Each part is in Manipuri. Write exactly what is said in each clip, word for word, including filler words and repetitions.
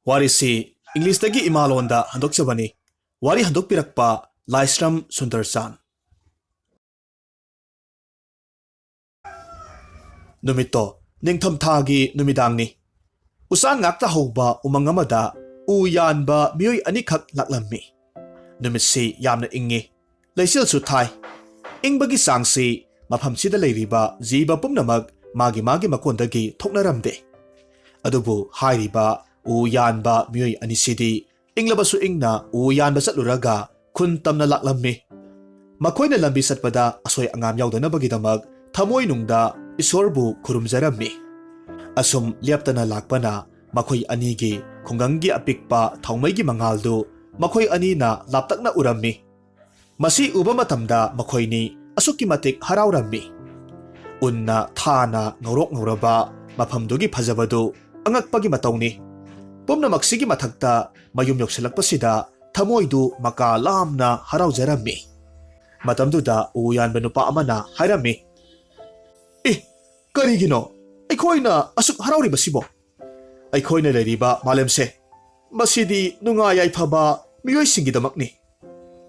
ꯋꯥꯔꯤꯁꯤ ꯏꯪꯂꯤꯁꯇꯒꯤ ꯏꯃꯥꯂꯣꯟꯗ ꯍꯟꯗꯣꯛꯆꯕꯅꯤ꯫ ꯋꯥꯔꯤ ꯍꯟꯗꯣꯛꯄꯤꯔꯛꯄ ꯂꯥꯏꯁ꯭ꯔꯝ ꯁꯨꯟꯗꯔꯆꯥꯟ꯫ ꯅꯨꯃꯤꯠꯇꯣ ꯅꯤꯡꯊꯝꯊꯥꯒꯤ ꯅꯨꯃꯤꯗꯥꯡꯅꯤ꯫ ꯎꯆꯥꯟ ꯉꯥꯛꯇ ꯍꯧꯕ ꯎꯃꯪ ꯑꯃꯗ ꯎ ꯌꯥꯟꯕ ꯃꯤꯑꯣꯏ ꯑꯅꯤꯈꯛ ꯂꯥꯛꯂꯝꯃꯤ꯫ ꯅꯨꯃꯤꯠꯁꯤ ꯌꯥꯝꯅ ꯏꯪꯉꯤ꯫ ꯂꯩꯆꯤꯜꯁꯨ ꯊꯥꯏ꯫ ꯏꯪꯕꯒꯤ ꯆꯥꯡꯁꯤ ꯃꯐꯝꯁꯤꯗ ꯂꯩꯔꯤꯕ ꯖꯤꯕ ꯄꯨꯝꯅꯃꯛ ꯃꯥꯒꯤ ꯃꯥꯒꯤ ꯃꯀꯣꯟꯗꯒꯤ ꯊꯣꯛꯅꯔꯝꯗꯦ꯫ ꯑꯗꯨꯕꯨ ꯍꯥꯏꯔꯤꯕ ꯎ ꯌꯥꯟꯕ ꯃꯤꯑꯣꯏ ꯑꯅꯤꯁꯤꯗꯤ ꯏꯪꯂꯕꯁꯨ ꯏꯪꯅ ꯎ ꯌꯥꯟꯕ ꯆꯠꯂꯨꯔꯒ ꯈꯨꯟ ꯇꯝꯅ ꯂꯥꯛꯂꯝꯃꯤ꯫ ꯃꯈꯣꯏꯅ ꯂꯝꯕꯤ ꯆꯠꯄꯗ ꯑꯁꯣꯏ ꯑꯉꯥꯝ ꯌꯥꯎꯗꯅꯕꯒꯤꯗꯃꯛ ꯊꯃꯣꯏꯅꯨꯡꯗ ꯏꯁꯣꯔꯕꯨ ꯈꯨꯔꯨꯝꯖꯔꯝꯃꯤ꯫ ꯑꯁꯨꯝ ꯂꯦꯞꯇꯅ ꯂꯥꯛꯄꯅ ꯃꯈꯣꯏ ꯑꯅꯤꯒꯤ ꯈꯨꯡꯒꯪꯒꯤ ꯑꯄꯤꯛꯄ ꯊꯥꯎꯃꯩꯒꯤ ꯃꯉꯥꯜꯗꯨ ꯃꯈꯣꯏ ꯑꯅꯤꯅ ꯂꯥꯞꯇꯛꯅ ꯎꯔꯝꯃꯤ꯫ ꯃꯁꯤ ꯎꯕ ꯃꯇꯝꯗ ꯃꯈꯣꯏꯅꯤ ꯑꯁꯨꯛꯀꯤ ꯃꯇꯤꯛ ꯍꯔꯥꯎꯔꯝꯃꯤ꯫ ꯎꯟꯅ ꯊꯥꯅ ꯉꯧꯔꯣꯛ ꯉꯧꯔꯕ ꯃꯐꯝꯗꯨꯒꯤ ꯐꯖꯕꯗꯨ ꯑꯉꯛꯄꯒꯤ ꯃꯇꯧꯅꯤ꯫ ꯄꯨꯝꯅꯃꯛꯁꯤꯒꯤ ꯃꯊꯛꯇ ꯃꯌꯨꯝ ꯌꯧꯁꯤꯜꯂꯛꯄꯁꯤꯗ ꯊꯃꯣꯏꯗꯨ ꯃꯀꯥ ꯂꯥꯝꯅ ꯍꯔꯥꯎꯖꯔꯝꯃꯤ꯫ ꯃꯇꯝꯗꯨꯗ ꯎ ꯌꯥꯟꯕ ꯅꯨꯄꯥ ꯑꯃꯅ ꯍꯥꯏꯔꯝꯃꯤ, "ꯑꯦ, ꯀꯔꯤꯒꯤꯅꯣ ꯑꯩꯈꯣꯏꯅ ꯑꯁꯨꯛ ꯍꯔꯥꯎꯔꯤꯕꯁꯤꯕꯣ? ꯑꯩꯈꯣꯏꯅ ꯂꯩꯔꯤꯕ ꯃꯥꯂꯦꯝꯁꯦ, ꯃꯁꯤꯗꯤ ꯅꯨꯡꯉꯥꯏ ꯌꯥꯏꯐꯕ ꯃꯤꯑꯣꯏꯁꯤꯡꯒꯤꯗꯃꯛꯅꯤ꯫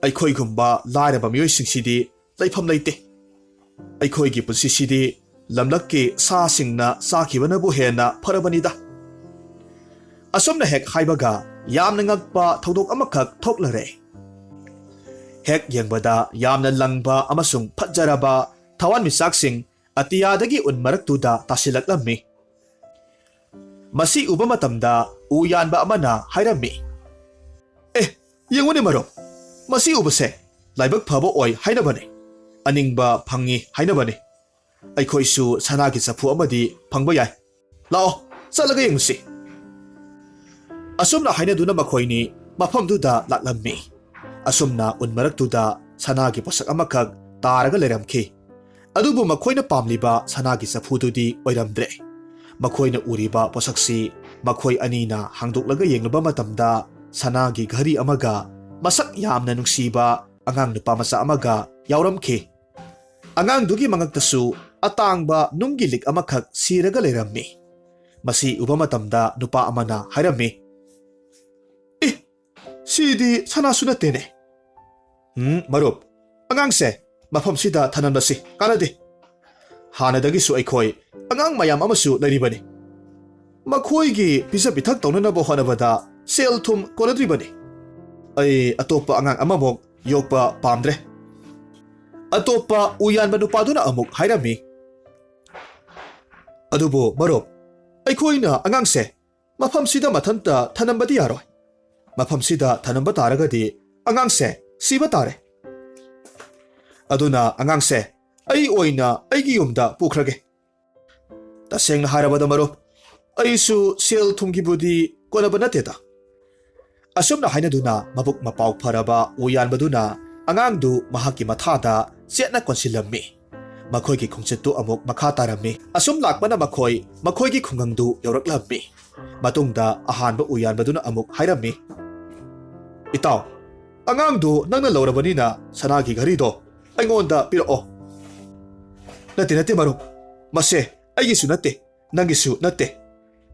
ꯑꯩꯈꯣꯏꯒꯨꯝꯕ ꯂꯥꯏꯔꯕ ꯃꯤꯑꯣꯏꯁꯤꯡꯁꯤꯗꯤ ꯂꯩꯐꯝ ꯂꯩꯇꯦ꯫ ꯑꯩꯈꯣꯏꯒꯤ ꯄꯨꯟꯁꯤꯁꯤꯗꯤ ꯂꯝꯂꯛꯀꯤ ꯁꯥꯁꯤꯡꯅ ꯆꯥꯈꯤꯕꯅꯕꯨ ꯍꯦꯟꯅ ꯐꯔꯕꯅꯤꯗ꯫" ꯑꯁꯨꯝꯅ ꯍꯦꯛ ꯍꯥꯏꯕꯒ ꯌꯥꯝꯅ ꯉꯛꯄ ꯊꯧꯗꯣꯛ ꯑꯃꯈꯛ ꯊꯣꯛꯂꯔꯦ꯫ ꯍꯦꯛ ꯌꯦꯡꯕꯗ ꯌꯥꯝꯅ ꯂꯪꯕ ꯑꯃꯁꯨꯡ ꯐꯠꯖꯔꯕ ꯊꯋꯥꯟꯃꯤꯆꯥꯛꯁꯤꯡ ꯑꯇꯤꯌꯥꯗꯒꯤ ꯎꯟ ꯃꯔꯛꯇꯨꯗ ꯇꯥꯁꯤꯜꯂꯛꯂꯝꯃꯤ꯫ ꯃꯁꯤ ꯎꯕ ꯃꯇꯝꯗ ꯎ ꯌꯥꯟꯕ ꯑꯃꯅ ꯍꯥꯏꯔꯝꯃꯤ, "ꯑꯦ, ꯌꯦꯡꯉꯨꯅꯦ ꯃꯔꯨꯞ, ꯃꯁꯤ ꯎꯕꯁꯦ ꯂꯥꯏꯕꯛ ꯐꯕ ꯑꯣꯏ ꯍꯥꯏꯅꯕꯅꯤ, ꯑꯅꯤꯡꯕ ꯐꯪꯉꯤ ꯍꯥꯏꯅꯕꯅꯤ꯫ ꯑꯩꯈꯣꯏꯁꯨ ꯁꯅꯥꯒꯤ ꯆꯐꯨ ꯑꯃꯗꯤ ꯐꯪꯕ ꯌꯥꯏ꯫ ꯂꯥꯛꯑꯣ, ꯆꯠꯂꯒ ꯌꯦꯡꯉꯨꯁꯤ꯫" ꯑꯁꯨꯝꯅ ꯍꯥꯏꯅꯗꯨꯅ ꯃꯈꯣꯏꯅꯤ ꯃꯐꯝꯗꯨꯗ ꯂꯥꯛꯂꯝꯃꯤ꯫ ꯑꯁꯨꯝꯅ ꯎꯟ ꯃꯔꯛꯇꯨꯗ ꯁꯅꯥꯒꯤ ꯄꯣꯠꯁꯛ ꯑꯃꯈꯛ ꯇꯥꯔꯒ ꯂꯩꯔꯝꯈꯤ꯫ ꯑꯗꯨꯕꯨ ꯃꯈꯣꯏꯅ ꯄꯥꯝꯂꯤꯕ ꯁꯅꯥꯒꯤ ꯆꯐꯨꯗꯨꯗꯤ ꯑꯣꯏꯔꯝꯗ꯭ꯔꯦ꯫ ꯃꯈꯣꯏꯅ ꯎꯔꯤꯕ ꯄꯣꯠꯁꯛꯁꯤ ꯃꯈꯣꯏ ꯑꯅꯤꯅ ꯍꯥꯡꯗꯣꯛꯂꯒ ꯌꯦꯡꯂꯨꯕ ꯃꯇꯝꯗ ꯁꯅꯥꯒꯤ ꯘꯔꯤ ꯑꯃꯒ ꯃꯁꯛ ꯌꯥꯝꯅ ꯅꯨꯡꯁꯤꯕ ꯑꯉꯥꯡ ꯅꯨꯄꯥ ꯃꯆꯥ ꯑꯃꯒ ꯌꯥꯎꯔꯝꯈꯤ꯫ ꯑꯉꯥꯡꯗꯨꯒꯤ ꯃꯉꯛꯇꯁꯨ ꯑꯇꯥꯡꯕ ꯅꯨꯡꯒꯤ ꯂꯤꯛ ꯑꯃꯈꯛ ꯁꯤꯔꯒ ꯂꯩꯔꯝꯃꯤ꯫ ꯃꯁꯤ ꯎꯕ ꯃꯇꯝꯗ ꯅꯨꯄꯥ ꯑꯃꯅ ꯍꯥꯏꯔꯝꯃꯤ, ꯁꯤꯗꯤ ꯁꯅꯥꯁꯨ ꯅꯠꯇꯦꯅꯦ꯫ ꯎꯝ, ꯃꯔꯨꯞ, ꯑꯉꯥꯡꯁꯦ ꯃꯐꯝꯁꯤꯗ ꯊꯅꯝꯕꯁꯤ ꯀꯥꯟꯅꯗꯦ꯫ ꯍꯥꯟꯅꯗꯒꯤꯁꯨ ꯑꯩꯈꯣꯏ ꯑꯉꯥꯡ ꯃꯌꯥꯝ ꯑꯃꯁꯨ ꯂꯩꯔꯤꯕꯅꯤ꯫ ꯃꯈꯣꯏꯒꯤ ꯄꯤꯖ ꯄꯤꯊꯛ ꯇꯧꯅꯅꯕ ꯍꯣꯠꯅꯕꯗ ꯁꯦꯜ ꯊꯨꯝ ꯀꯣꯟꯅꯗ꯭ꯔꯤꯕꯅꯤ꯫ ꯑꯩ ꯑꯇꯣꯞꯄ ꯑꯉꯥꯡ ꯑꯃꯃꯨꯛ ꯌꯣꯛꯄ ꯄꯥꯝꯗ꯭ꯔꯦ꯫ ꯑꯇꯣꯞꯄ ꯎ ꯌꯥꯟꯕ ꯅꯨꯄꯥꯗꯨꯅ ꯑꯃꯨꯛ ꯍꯥꯏꯔꯝꯃꯤ, "ꯑꯗꯨꯕꯨ ꯃꯔꯨꯞ, ꯑꯩꯈꯣꯏꯅ ꯑꯉꯥꯡꯁꯦ ꯃꯐꯝꯁꯤꯗ ꯃꯊꯟꯇ ꯊꯅꯝꯕꯗꯤ ꯌꯥꯔꯣꯏ꯫ ꯃꯐꯝꯁꯤꯗ ꯊꯅꯝꯕ ꯇꯥꯔꯒꯗꯤ ꯑꯉꯥꯡꯁꯦ ꯁꯤꯕ ꯇꯥꯔꯦ꯫ ꯑꯗꯨꯅ ꯑꯉꯥꯡꯁꯦ ꯑꯩ ꯑꯣꯏꯅ ꯑꯩꯒꯤ ꯌꯨꯝꯗ ꯄꯨꯈ꯭ꯔꯒꯦ꯫ ꯇꯁꯦꯡꯅ ꯍꯥꯏꯔꯕꯗ ꯃꯔꯨꯞ, ꯑꯩꯁꯨ ꯁꯦꯜ ꯊꯨꯝꯒꯤꯕꯨꯗꯤ ꯀꯣꯟꯅꯕ ꯅꯠꯇꯦꯗ꯫" ꯑꯁꯨꯝꯅ ꯍꯥꯏꯅꯗꯨꯅ ꯃꯕꯨꯛ ꯃꯄꯥꯎ ꯐꯔꯕ ꯎ ꯌꯥꯟꯕꯗꯨꯅ ꯑꯉꯥꯡꯗꯨ ꯃꯍꯥꯛꯀꯤ ꯃꯊꯥꯗ ꯆꯦꯠꯅ ꯀꯣꯟꯁꯤꯜꯂꯝꯃꯤ꯫ ꯃꯈꯣꯏꯒꯤ ꯈꯣꯡꯆꯠꯇꯨ ꯑꯃꯨꯛ ꯃꯈꯥ ꯇꯥꯔꯝꯃꯤ꯫ ꯑꯁꯨꯝ ꯂꯥꯛꯄꯅ ꯃꯈꯣꯏ ꯃꯈꯣꯏꯒꯤ ꯈꯨꯡꯒꯪꯗꯨ ꯌꯧꯔꯛꯂꯝꯃꯤ꯫ ꯃꯇꯨꯡꯗ ꯑꯍꯥꯟꯕ ꯎ ꯌꯥꯟꯕꯗꯨꯅ ꯑꯃꯨꯛ ꯍꯥꯏꯔꯝꯃꯤ, "ꯏꯇꯥꯎ, ꯑꯉꯥꯡꯗꯨ ꯅꯪꯅ ꯂꯧꯔꯕꯅꯤꯅ ꯁꯅꯥꯒꯤ ꯘꯔꯤꯗꯣ ꯑꯩꯉꯣꯟꯗ ꯄꯤꯔꯛꯑꯣ꯫" "ꯅꯠꯇꯦ, ꯅꯠꯇꯦ ꯃꯔꯨꯞ, ꯃꯁꯦ ꯑꯩꯒꯤꯁꯨ ꯅꯠꯇꯦ, ꯅꯪꯒꯤꯁꯨ ꯅꯠꯇꯦ꯫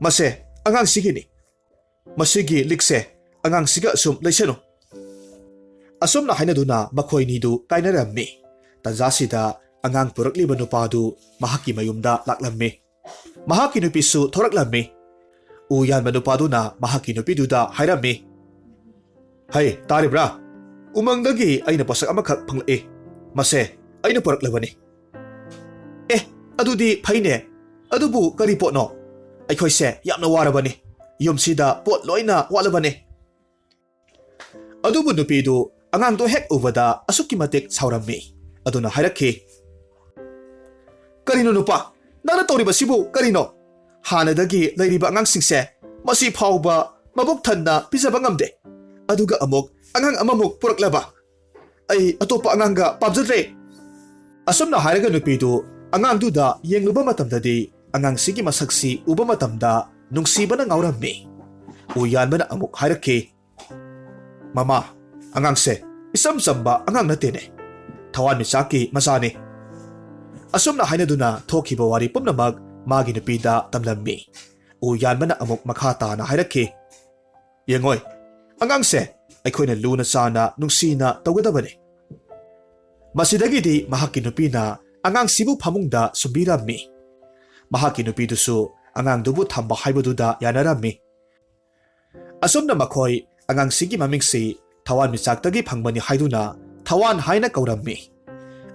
ꯃꯁꯦ ꯑꯉꯥꯡꯁꯤꯒꯤꯅꯤ꯫ ꯃꯁꯤꯒꯤ ꯂꯤꯛꯁꯦ ꯑꯉꯥꯡꯁꯤꯒ ꯑꯁꯨꯝ ꯂꯩꯁꯅꯨ꯫" ꯑꯁꯨꯝꯅ ꯍꯥꯏꯅꯗꯨꯅ ꯃꯈꯣꯏꯅꯤꯗꯨ ꯀꯥꯏꯅꯔꯝꯃꯤ꯫ ꯇꯟꯖꯥꯁꯤꯗ ꯑꯉꯥꯡ ꯄꯨꯔꯛꯂꯤꯕ ꯅꯨꯄꯥꯗꯨ ꯃꯍꯥꯛꯀꯤ ꯃꯌꯨꯝꯗ ꯂꯥꯛꯂꯝꯃꯤ꯫ ꯃꯍꯥꯛꯀꯤ ꯅꯨꯄꯤꯁꯨ ꯊꯣꯔꯛꯂꯝꯃꯤ꯫ ꯎ ꯌꯥꯟꯕ ꯅꯨꯄꯥꯗꯨꯅ ꯃꯍꯥꯛꯀꯤ ꯅꯨꯄꯤꯗꯨꯗ ꯍꯥꯏꯔꯝꯃꯤ, "ꯍꯩ, ꯇꯥꯔꯤꯕ꯭ꯔꯥ? ꯎꯃꯪꯗꯒꯤ ꯑꯩꯅ ꯄꯣꯠꯁꯛ ꯑꯃꯈꯛ ꯐꯪꯂꯛꯏ꯫ ꯃꯁꯦ ꯑꯩꯅ ꯄꯨꯔꯛꯂꯕꯅꯤ꯫" "ꯑꯦ, ꯑꯗꯨꯗꯤ ꯐꯩꯅꯦ꯫ ꯑꯗꯨꯕꯨ ꯀꯔꯤ ꯄꯣꯠꯅꯣ? ꯑꯩꯈꯣꯏꯁꯦ ꯌꯥꯝꯅ ꯋꯥꯔꯕꯅꯤ꯫ ꯌꯨꯝꯁꯤꯗ ꯄꯣꯠ ꯂꯣꯏꯅ ꯋꯥꯠꯂꯕꯅꯤ꯫" ꯑꯗꯨꯕꯨ ꯅꯨꯄꯤꯗꯨ ꯑꯉꯥꯡꯗꯣ ꯍꯦꯛ ꯎꯕꯗ ꯑꯁꯨꯛꯀꯤ ꯃꯇꯤꯛ ꯁꯥꯎꯔꯝꯃꯤ꯫ ꯑꯗꯨꯅ ꯍꯥꯏꯔꯛꯈꯤ, "ꯀꯔꯤꯅꯣ ꯅꯨꯄꯥ, ꯅꯪꯅ ꯇꯧꯔꯤꯕꯁꯤꯕꯨ ꯀꯔꯤꯅꯣ? ꯍꯥꯟꯅꯗꯒꯤ ꯂꯩꯔꯤꯕ ꯑꯉꯥꯡꯁꯤꯡꯁꯦ ꯃꯁꯤ ꯐꯥꯎꯕ ꯃꯕꯨꯛ ꯊꯟꯅ ꯄꯤꯖꯕ ꯉꯝꯗꯦ꯫ ꯑꯗꯨꯒ ꯑꯃꯨꯛ ꯑꯉꯥꯡ ꯑꯃꯃꯨꯛ ꯄꯨꯔꯛꯂꯕ? ꯑꯩ ꯑꯇꯣꯞꯄ ꯑꯉꯥꯡꯒ ꯄꯥꯝꯖꯗ꯭ꯔꯦ꯫" ꯑꯁꯨꯝꯅ ꯍꯥꯏꯔꯒ ꯅꯨꯄꯤꯗꯨ ꯑꯉꯥꯡꯗꯨꯗ ꯌꯦꯡꯂꯨꯕ ꯃꯇꯝꯗꯗꯤ ꯑꯉꯥꯡꯁꯤꯒꯤ ꯃꯁꯛꯁꯤ ꯎꯕ ꯃꯇꯝꯗ ꯅꯨꯡꯁꯤꯕꯅ ꯉꯥꯎꯔꯝꯃꯤ꯫ ꯎ ꯌꯥꯟꯕꯅ ꯑꯃꯨꯛ ꯍꯥꯏꯔꯛꯈꯤ, "ꯃꯃꯥ, ꯑꯉꯥꯡꯁꯦ ꯏꯆꯝ ꯆꯝꯕ ꯑꯉꯥꯡ ꯅꯠꯇꯦꯅꯦ꯫ ꯊꯋꯥꯟꯃꯤꯆꯥꯛꯀꯤ ꯃꯆꯥꯅꯤ꯫" ꯑꯁꯨꯝꯅ ꯍꯥꯏꯅꯗꯨꯅ ꯊꯣꯛꯈꯤꯕ ꯋꯥꯔꯤ ꯄꯨꯝꯅꯃꯛ ꯃꯥꯒꯤ ꯅꯨꯄꯤꯗ ꯇꯝꯂꯝꯃꯤ꯫ ꯎ ꯌꯥꯟꯕꯅ ꯑꯃꯨꯛ ꯃꯈꯥ ꯇꯥꯅ ꯍꯥꯏꯔꯛꯈꯤ, "ꯌꯦꯡꯉꯣꯏ, ꯑꯉꯥꯡꯁꯦ ꯑꯩꯈꯣꯏꯅ ꯂꯨꯅ ꯆꯥꯟꯅ ꯅꯨꯡꯁꯤꯅ ꯇꯧꯒꯗꯕꯅꯤ꯫ ꯃꯁꯤꯗꯒꯤꯗꯤ ꯃꯍꯥꯛꯀꯤ ꯅꯨꯄꯤꯅ ꯑꯉꯥꯡꯁꯤꯕꯨ ꯐꯃꯨꯡꯗ ꯁꯨꯝꯕꯤꯔꯝꯃꯤ꯫ ꯃꯍꯥꯛꯀꯤ ꯅꯨꯄꯤꯗꯨꯁꯨ ꯑꯉꯥꯡꯗꯨꯕꯨ ꯊꯝꯕ ꯍꯥꯏꯕꯗꯨꯗ ꯌꯥꯅꯔꯝꯃꯤ꯫ ꯑꯁꯨꯝꯅ ꯃꯈꯣꯏ ꯑꯉꯥꯡꯁꯤꯒꯤ ꯃꯃꯤꯡꯁꯤ ꯊꯋꯥꯟꯃꯤꯆꯥꯛꯇꯒꯤ ꯐꯪꯕꯅꯤ ꯍꯥꯏꯗꯨꯅ ꯊꯋꯥꯟ ꯍꯥꯏꯅ ꯀꯧꯔꯝꯃꯤ꯫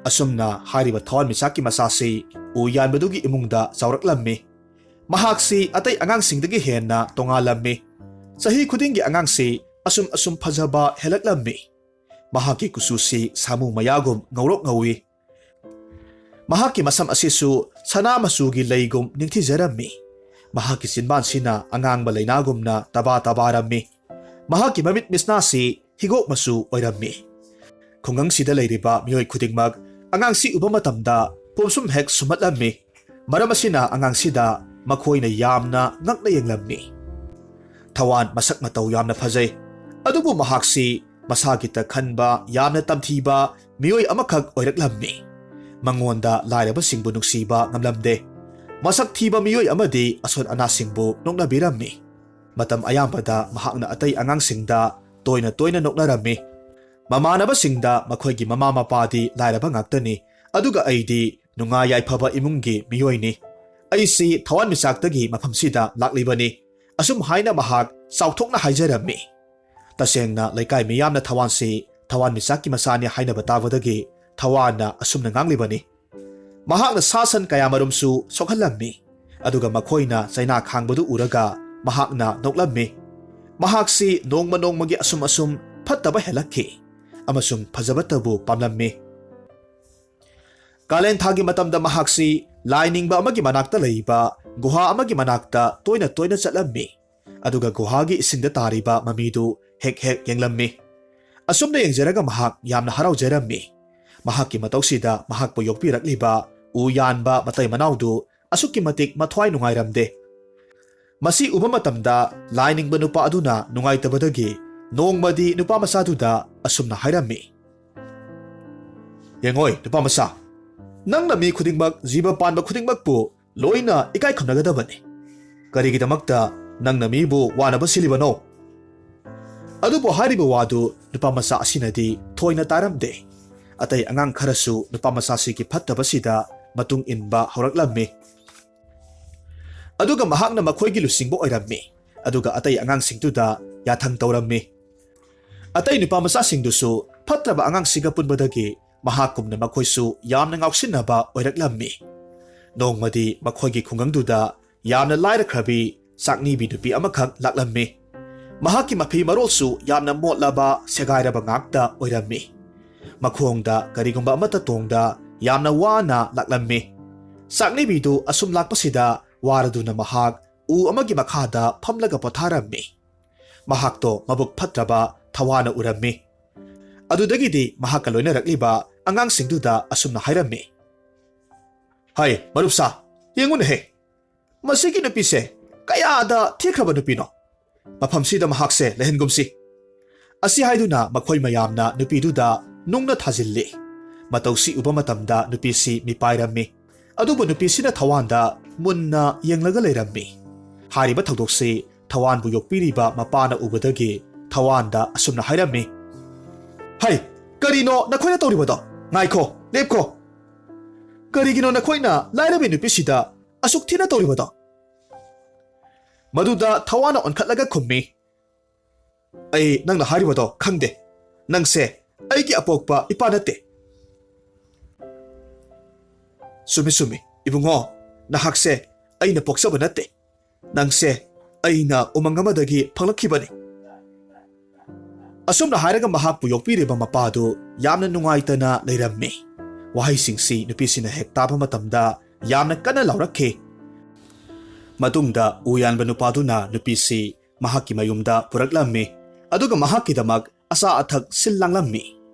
ꯑꯁꯨꯝꯅ ꯍꯥꯏꯔꯤꯕ ꯊꯋꯥꯟꯃꯤꯆꯥꯛꯀꯤ ꯃꯆꯥꯁꯤ ꯎ ꯌꯥꯟꯕꯗꯨꯒꯤ ꯏꯃꯨꯡꯗ ꯆꯥꯎꯔꯛꯂꯝꯃꯤ꯫ ꯃꯍꯥꯛꯁꯤ ꯑꯇꯩ ꯑꯉꯥꯡꯁꯤꯡꯗꯒꯤ ꯍꯦꯟꯅ ꯇꯣꯉꯥꯜꯂꯝꯃꯤ꯫ ꯆꯍꯤ ꯈꯨꯗꯤꯡꯒꯤ ꯑꯉꯥꯡꯁꯤ ꯑꯁꯨꯝ ꯑꯁꯨꯝ ꯐꯖꯕ ꯍꯦꯜꯂꯛꯂꯝꯃꯤ꯫ ꯃꯍꯥꯛꯀꯤ ꯀꯨꯆꯨꯁꯤ ꯁꯥꯃꯨ ꯃꯌꯥꯒꯨꯝ ꯉꯧꯔꯣꯛ ꯉꯧꯏ꯫ ꯃꯍꯥꯛꯀꯤ ꯃꯁꯝ ꯑꯁꯤꯁꯨ ꯁꯅꯥ ꯃꯆꯨꯒꯤ ꯂꯩꯒꯨꯝ ꯅꯤꯡꯊꯤꯖꯔꯝꯃꯤ꯫ ꯃꯍꯥꯛꯀꯤ ꯆꯤꯟꯕꯥꯟꯁꯤꯅ ꯑꯉꯥꯡꯕ ꯂꯩꯅꯥꯒꯨꯝꯅ ꯇꯕꯥ ꯇꯕꯥꯔꯝꯃꯤ꯫ ꯃꯍꯥꯛꯀꯤ ꯃꯃꯤꯠ ꯃꯤꯁꯅꯥꯁꯤ ꯍꯤꯒꯣꯛ ꯃꯆꯨ ꯑꯣꯏꯔꯝꯃꯤ꯫ ꯈꯨꯡꯒꯪꯁꯤꯗ ꯂꯩꯔꯤꯕ ꯃꯤꯑꯣꯏ ꯈꯨꯗꯤꯡꯃꯛ ꯑꯉꯥꯡꯁꯤ ꯎꯕ ꯃꯇꯝꯗ ꯄꯣꯝꯁꯨꯝ ꯍꯦꯛ ꯁꯨꯝꯍꯠꯂꯝꯃꯤ꯫ ꯃꯔꯝ ꯑꯁꯤꯅ ꯑꯉꯥꯡꯁꯤꯗ ꯃꯈꯣꯏꯅ ꯌꯥꯝꯅ ꯉꯛꯅ ꯌꯦꯡꯂꯝꯃꯤ꯫ ꯊꯋꯥꯟ ꯃꯁꯛ ꯃꯇꯧ ꯌꯥꯝꯅ ꯐꯖꯩ, ꯑꯗꯨꯕꯨ ꯃꯍꯥꯛꯁꯤ ꯃꯁꯥꯒꯤꯇ ꯈꯟꯕ ꯌꯥꯝꯅ ꯇꯝꯊꯤꯕ ꯃꯤꯑꯣꯏ ꯑꯃꯈꯛ ꯑꯣꯏꯔꯛꯂꯝꯃꯤ꯫ ꯃꯉꯣꯟꯗ ꯂꯥꯏꯔꯕꯁꯤꯡꯕꯨ ꯅꯨꯡꯁꯤꯕ ꯉꯝꯂꯝꯗꯦ꯫ ꯃꯁꯛ ꯊꯤꯕ ꯃꯤꯑꯣꯏ ꯑꯃꯗꯤ ꯑꯁꯣꯟ ꯑꯅꯥꯁꯤꯡꯕꯨ ꯅꯣꯛꯅꯕꯤꯔꯝꯃꯤ꯫ ꯃꯇꯝ ꯑꯌꯥꯝꯕꯗ ꯃꯍꯥꯛꯅ ꯑꯇꯩ ꯑꯉꯥꯡꯁꯤꯡꯗ ꯇꯣꯏꯅ ꯇꯣꯏꯅ ꯅꯣꯛꯅꯔꯝꯃꯤ꯫ ꯃꯃꯥꯟꯅꯕꯁꯤꯡꯗ ꯃꯈꯣꯏꯒꯤ ꯃꯃꯥ ꯃꯄꯥꯗꯤ ꯂꯥꯏꯔꯕ ꯉꯥꯛꯇꯅꯤ, ꯑꯗꯨꯒ ꯑꯩꯗꯤ ꯅꯨꯡꯉꯥꯏ ꯌꯥꯏꯐꯕ ꯏꯃꯨꯡꯒꯤ ꯃꯤꯑꯣꯏꯅꯤ꯫ ꯑꯩꯁꯤ ꯊꯋꯥꯟꯃꯤꯆꯥꯛꯇꯒꯤ ꯃꯐꯝꯁꯤꯗ ꯂꯥꯛꯂꯤꯕꯅꯤ꯫ ꯑꯁꯨꯝ ꯍꯥꯏꯅ ꯃꯍꯥꯛ ꯆꯥꯎꯊꯣꯛꯅ ꯍꯥꯏꯖꯔꯝꯃꯤ꯫ ꯇꯁꯦꯡꯅ ꯂꯩꯀꯥꯏ ꯃꯤꯌꯥꯝꯅ ꯊꯋꯥꯟꯁꯤ ꯊꯋꯥꯟꯃꯤꯆꯥꯛꯀꯤ ꯃꯆꯥꯅꯤ ꯍꯥꯏꯅꯕ ꯇꯥꯕꯗꯒꯤ ꯊꯋꯥꯟꯅ ꯑꯁꯨꯝꯅ ꯉꯥꯡꯂꯤꯕꯅꯤ꯫ ꯃꯍꯥꯛꯅ ꯁꯥ ꯁꯟ ꯀꯌꯥꯃꯔꯨꯝꯁꯨ ꯁꯣꯛꯍꯜꯂꯝꯃꯤ, ꯑꯗꯨꯒ ꯃꯈꯣꯏꯅ ꯆꯩꯅꯥ ꯈꯥꯡꯕꯗꯨ ꯎꯔꯒ ꯃꯍꯥꯛꯅ ꯅꯣꯛꯂꯝꯃꯤ꯫ ꯃꯍꯥꯛꯁꯤ ꯅꯣꯡꯃ ꯅꯣꯡꯃꯒꯤ ꯑꯁꯨꯝ ꯑꯁꯨꯝ ꯐꯠꯇꯕ ꯍꯦꯜꯂꯛꯈꯤ ꯑꯃꯁꯨꯡ ꯐꯖꯕꯇꯕꯨ ꯄꯥꯝꯂꯝꯃꯤ꯫ ꯀꯥꯂꯦꯟ ꯊꯥꯒꯤ ꯃꯇꯝꯗ ꯃꯍꯥꯛꯁꯤ ꯂꯥꯏ ꯅꯤꯡꯕ ꯑꯃꯒꯤ ꯃꯅꯥꯛꯇ ꯂꯩꯕ ꯒꯨꯍꯥ ꯑꯃꯒꯤ ꯃꯅꯥꯛꯇ ꯇꯣꯏꯅ ꯇꯣꯏꯅ ꯆꯠꯂꯝꯃꯤ, ꯑꯗꯨꯒ ꯒꯨꯍꯥꯒꯤ ꯏꯁꯤꯡꯗ ꯇꯥꯔꯤꯕ ꯃꯃꯤꯗꯨ ꯍꯦꯛ ꯍꯦꯛ ꯌꯦꯡꯂꯝꯃꯤ꯫ ꯑꯁꯨꯝꯅ ꯌꯦꯡꯖꯔꯒ ꯃꯍꯥꯛ ꯌꯥꯝꯅ ꯍꯔꯥꯎꯖꯔꯝꯃꯤ꯫ ꯃꯍꯥꯛꯀꯤ ꯃꯇꯧꯁꯤꯗ ꯃꯍꯥꯛꯄꯨ ꯌꯣꯛꯄꯤꯔꯛꯂꯤꯕ ꯎ ꯌꯥꯟꯕ ꯃꯇꯩ ꯃꯅꯥꯎꯗꯨ ꯑꯁꯨꯛꯀꯤ ꯃꯇꯤꯛ ꯃꯊ꯭ꯋꯥꯏ ꯅꯨꯡꯉꯥꯏꯔꯝꯗꯦ꯫ ꯃꯁꯤ ꯎꯕ ꯃꯇꯝꯗ ꯂꯥꯏꯅꯤꯡꯕ ꯅꯨꯄꯥ ꯑꯗꯨꯅ ꯅꯨꯡꯉꯥꯏꯇꯕꯗꯒꯤ ꯅꯣꯡꯃꯗꯤ ꯅꯨꯄꯥ ꯃꯆꯥꯗꯨꯗ ꯑꯁꯨꯝꯅ ꯍꯥꯏꯔꯝꯃꯤ, "ꯌꯦꯡꯉꯣꯏ, ꯅꯨꯄꯥ ꯃꯆꯥ, ꯅꯪꯅ ꯃꯤ ꯈꯨꯗꯤꯡꯃꯛ, ꯖꯤꯕ ꯄꯥꯟꯕ ꯈꯨꯗꯤꯡꯃꯛꯄꯨ ꯂꯣꯏꯅ ꯏꯀꯥꯏ ꯈꯨꯝꯅꯒꯗꯕꯅꯤ꯫ ꯀꯔꯤꯒꯤꯗꯃꯛꯇ ꯅꯪꯅ ꯃꯤꯕꯨ ꯋꯥꯅꯕ ꯁꯤꯜꯂꯤꯕꯅꯣ?" ꯑꯗꯨꯕꯨ ꯍꯥꯏꯔꯤꯕ ꯋꯥꯗꯨ ꯅꯨꯄꯥ ꯃꯆꯥ ꯑꯁꯤꯅꯗꯤ ꯊꯣꯏꯅ ꯇꯥꯔꯝꯗꯦ꯫ ꯑꯇꯩ ꯑꯉꯥꯡ ꯈꯔꯁꯨ ꯅꯨꯄꯥ ꯃꯆꯥꯁꯤꯒꯤ ꯐꯠꯇꯕꯁꯤꯗ ꯃꯇꯨꯡ ꯏꯟꯕ ꯍꯧꯔꯛꯂꯝꯃꯤ꯫ ꯑꯗꯨꯒ ꯃꯍꯥꯛꯅ ꯃꯈꯣꯏꯒꯤ ꯂꯨꯆꯤꯡꯕ ꯑꯣꯏꯔꯝꯃꯤ꯫ ꯑꯗꯨꯒ ꯑꯇꯩ ꯑꯉꯥꯡꯁꯤꯡꯗꯨꯗ ꯌꯥꯊꯪ ꯇꯧꯔꯝꯃꯤ꯫ ꯑꯇꯩ ꯅꯨꯄꯥ ꯃꯆꯥꯁꯤꯡꯗꯨꯁꯨ ꯐꯠꯇ꯭ꯔꯕ ꯑꯉꯥꯡꯁꯤꯒ ꯄꯨꯟꯕꯗꯒꯤ ꯃꯍꯥꯛꯀꯨꯝꯅ ꯃꯈꯣꯏꯁꯨ ꯌꯥꯝꯅ ꯉꯥꯎꯁꯤꯟꯅꯕ ꯑꯣꯏꯔꯛꯂꯝꯃꯤ꯫ ꯅꯣꯡꯃꯗꯤ ꯃꯈꯣꯏꯒꯤ ꯈꯨꯡꯒꯪꯗꯨꯗ ꯌꯥꯝꯅ ꯂꯥꯏꯔꯈ꯭ꯔꯕꯤ ꯆꯥꯛꯅꯤꯕꯤ ꯅꯨꯄꯤ ꯑꯃꯈꯛ ꯂꯥꯛꯂꯝꯃꯤ꯫ ꯃꯍꯥꯛꯀꯤ ꯃꯐꯤ ꯃꯔꯣꯜꯁꯨ ꯌꯥꯝꯅ ꯃꯣꯠꯂꯕ, ꯁꯦꯒꯥꯏꯔꯕ ꯉꯥꯛꯇ ꯑꯣꯏꯔꯝꯃꯤ꯫ ꯃꯈꯣꯡꯗ ꯀꯔꯤꯒꯨꯝꯕ ꯑꯃꯠꯇ ꯇꯣꯡꯗ ꯌꯥꯝꯅ ꯋꯥꯅ ꯂꯥꯛꯂꯝꯃꯤ꯫ ꯆꯥꯛꯅꯤꯕꯤꯗꯨ ꯑꯁꯨꯝ ꯂꯥꯛꯄꯁꯤꯗ ꯋꯥꯔꯗꯨꯅ ꯃꯍꯥꯛ ꯎ ꯑꯃꯒꯤ ꯃꯈꯥꯗ ꯐꯝꯂꯒ ꯄꯣꯊꯥꯔꯝꯃꯤ꯫ ꯃꯍꯥꯛꯇꯣ ꯃꯕꯨꯛ ꯐꯠꯇ꯭ꯔꯕ ꯊꯋꯥꯅ ꯎꯔꯝꯃꯤ꯫ ꯑꯗꯨꯗꯒꯤꯗꯤ ꯃꯍꯥꯛꯀ ꯂꯣꯏꯅꯔꯛꯂꯤꯕ ꯑꯉꯥꯡꯁꯤꯡꯗꯨꯗ ꯑꯁꯨꯝꯅ ꯍꯥꯏꯔꯝꯃꯤ, "ꯍꯩ, ꯃꯔꯨꯞꯁꯥ, ꯌꯦꯡꯉꯨꯅꯦꯍꯦ, ꯃꯁꯤꯒꯤ ꯅꯨꯄꯤꯁꯦ ꯀꯌꯥꯗ ꯊꯤꯈ꯭ꯔꯕ ꯅꯨꯄꯤꯅꯣ! ꯃꯐꯝꯁꯤꯗ ꯃꯍꯥꯛꯁꯦ ꯂꯩꯍꯟꯒꯨꯝꯁꯤ꯫" ꯑꯁꯤ ꯍꯥꯏꯗꯨꯅ ꯃꯈꯣꯏ ꯃꯌꯥꯝꯅ ꯅꯨꯄꯤꯗꯨꯗ ꯅꯨꯡꯅ ꯊꯥꯖꯤꯜꯂꯤ꯫ ꯃꯇꯧꯁꯤ ꯎꯕ ꯃꯇꯝꯗ ꯅꯨꯄꯤꯁꯤ ꯃꯤꯄꯥꯏꯔꯝꯃꯤ꯫ ꯑꯗꯨꯕꯨ ꯅꯨꯄꯤꯁꯤꯅ ꯊꯋꯥꯟꯗ ꯃꯨꯟꯅ ꯌꯦꯡꯂꯒ ꯂꯩꯔꯝꯃꯤ꯫ ꯍꯥꯏꯔꯤꯕ ꯊꯧꯗꯣꯛꯁꯤ ꯊꯋꯥꯟꯕꯨ ꯌꯣꯛꯄꯤꯔꯤꯕ ꯃꯄꯥꯅ ꯎꯕꯗꯒꯤ ꯊꯋꯥꯟꯗ ꯑꯁꯨꯝꯅ ꯍꯥꯏꯔꯝꯃꯤ, "ꯍꯩ, ꯀꯔꯤꯅꯣ ꯅꯈꯣꯏꯅ ꯇꯧꯔꯤꯕꯗꯣ? ꯉꯥꯏꯈꯣ, ꯂꯦꯞꯈꯣ꯫ ꯀꯔꯤꯒꯤꯅꯣ ꯅꯈꯣꯏꯅ ꯂꯥꯏꯔꯕꯤ ꯅꯨꯄꯤꯁꯤꯗ ꯑꯁꯨꯛ ꯊꯤꯅ ꯇꯧꯔꯤꯕꯗꯣ?" ꯃꯗꯨꯗ ꯊꯋꯥꯟꯅ ꯑꯣꯟꯈꯠꯂꯒ ꯈꯨꯝꯃꯤ, "ꯑꯩ ꯅꯪꯅ ꯍꯥꯏꯔꯤꯕꯗꯣ ꯈꯪꯗꯦ꯫ ꯅꯪꯁꯦ ꯑꯩꯒꯤ ꯑꯄꯣꯛꯄ ꯏꯄꯥ ꯅꯠꯇꯦ꯫" "ꯆꯨꯝꯃꯤ, ꯆꯨꯝꯃꯤ, ꯏꯕꯨꯡꯉꯣ, ꯅꯍꯥꯛꯁꯦ ꯑꯩꯅ ꯄꯣꯛꯆꯕ ꯅꯠꯇꯦ꯫ ꯅꯪꯁꯦ ꯑꯩꯅ ꯎꯃꯪ ꯑꯃꯗꯒꯤ ꯐꯪꯂꯛꯈꯤꯕꯅꯤ꯫" ꯑꯁꯨꯝꯅ ꯍꯥꯏꯔꯒ ꯃꯍꯥꯛꯄꯨ ꯌꯣꯛꯄꯤꯔꯤꯕ ꯃꯄꯥꯗꯨ ꯌꯥꯝꯅ ꯅꯨꯡꯉꯥꯏꯇꯅ ꯂꯩꯔꯝꯃꯤ꯫ ꯋꯥꯍꯩꯁꯤꯡꯁꯤ ꯅꯨꯄꯤꯁꯤꯅ ꯍꯦꯛ ꯇꯥꯕ ꯃꯇꯝꯗ ꯌꯥꯝꯅ ꯀꯟꯅ ꯂꯥꯎꯔꯛꯈꯤ꯫ ꯃꯇꯨꯡꯗ ꯎ ꯌꯥꯟꯕ ꯅꯨꯄꯥꯗꯨꯅ ꯅꯨꯄꯤꯁꯤ ꯃꯍꯥꯛꯀꯤ ꯃꯌꯨꯝꯗ ꯄꯨꯔꯛꯂꯝꯃꯤ꯫ ꯑꯗꯨꯒ ꯃꯍꯥꯛꯀꯤꯗꯃꯛ ꯑꯆꯥ ꯑꯊꯛ ꯁꯤꯜ ꯂꯥꯡꯂꯝꯃꯤ꯫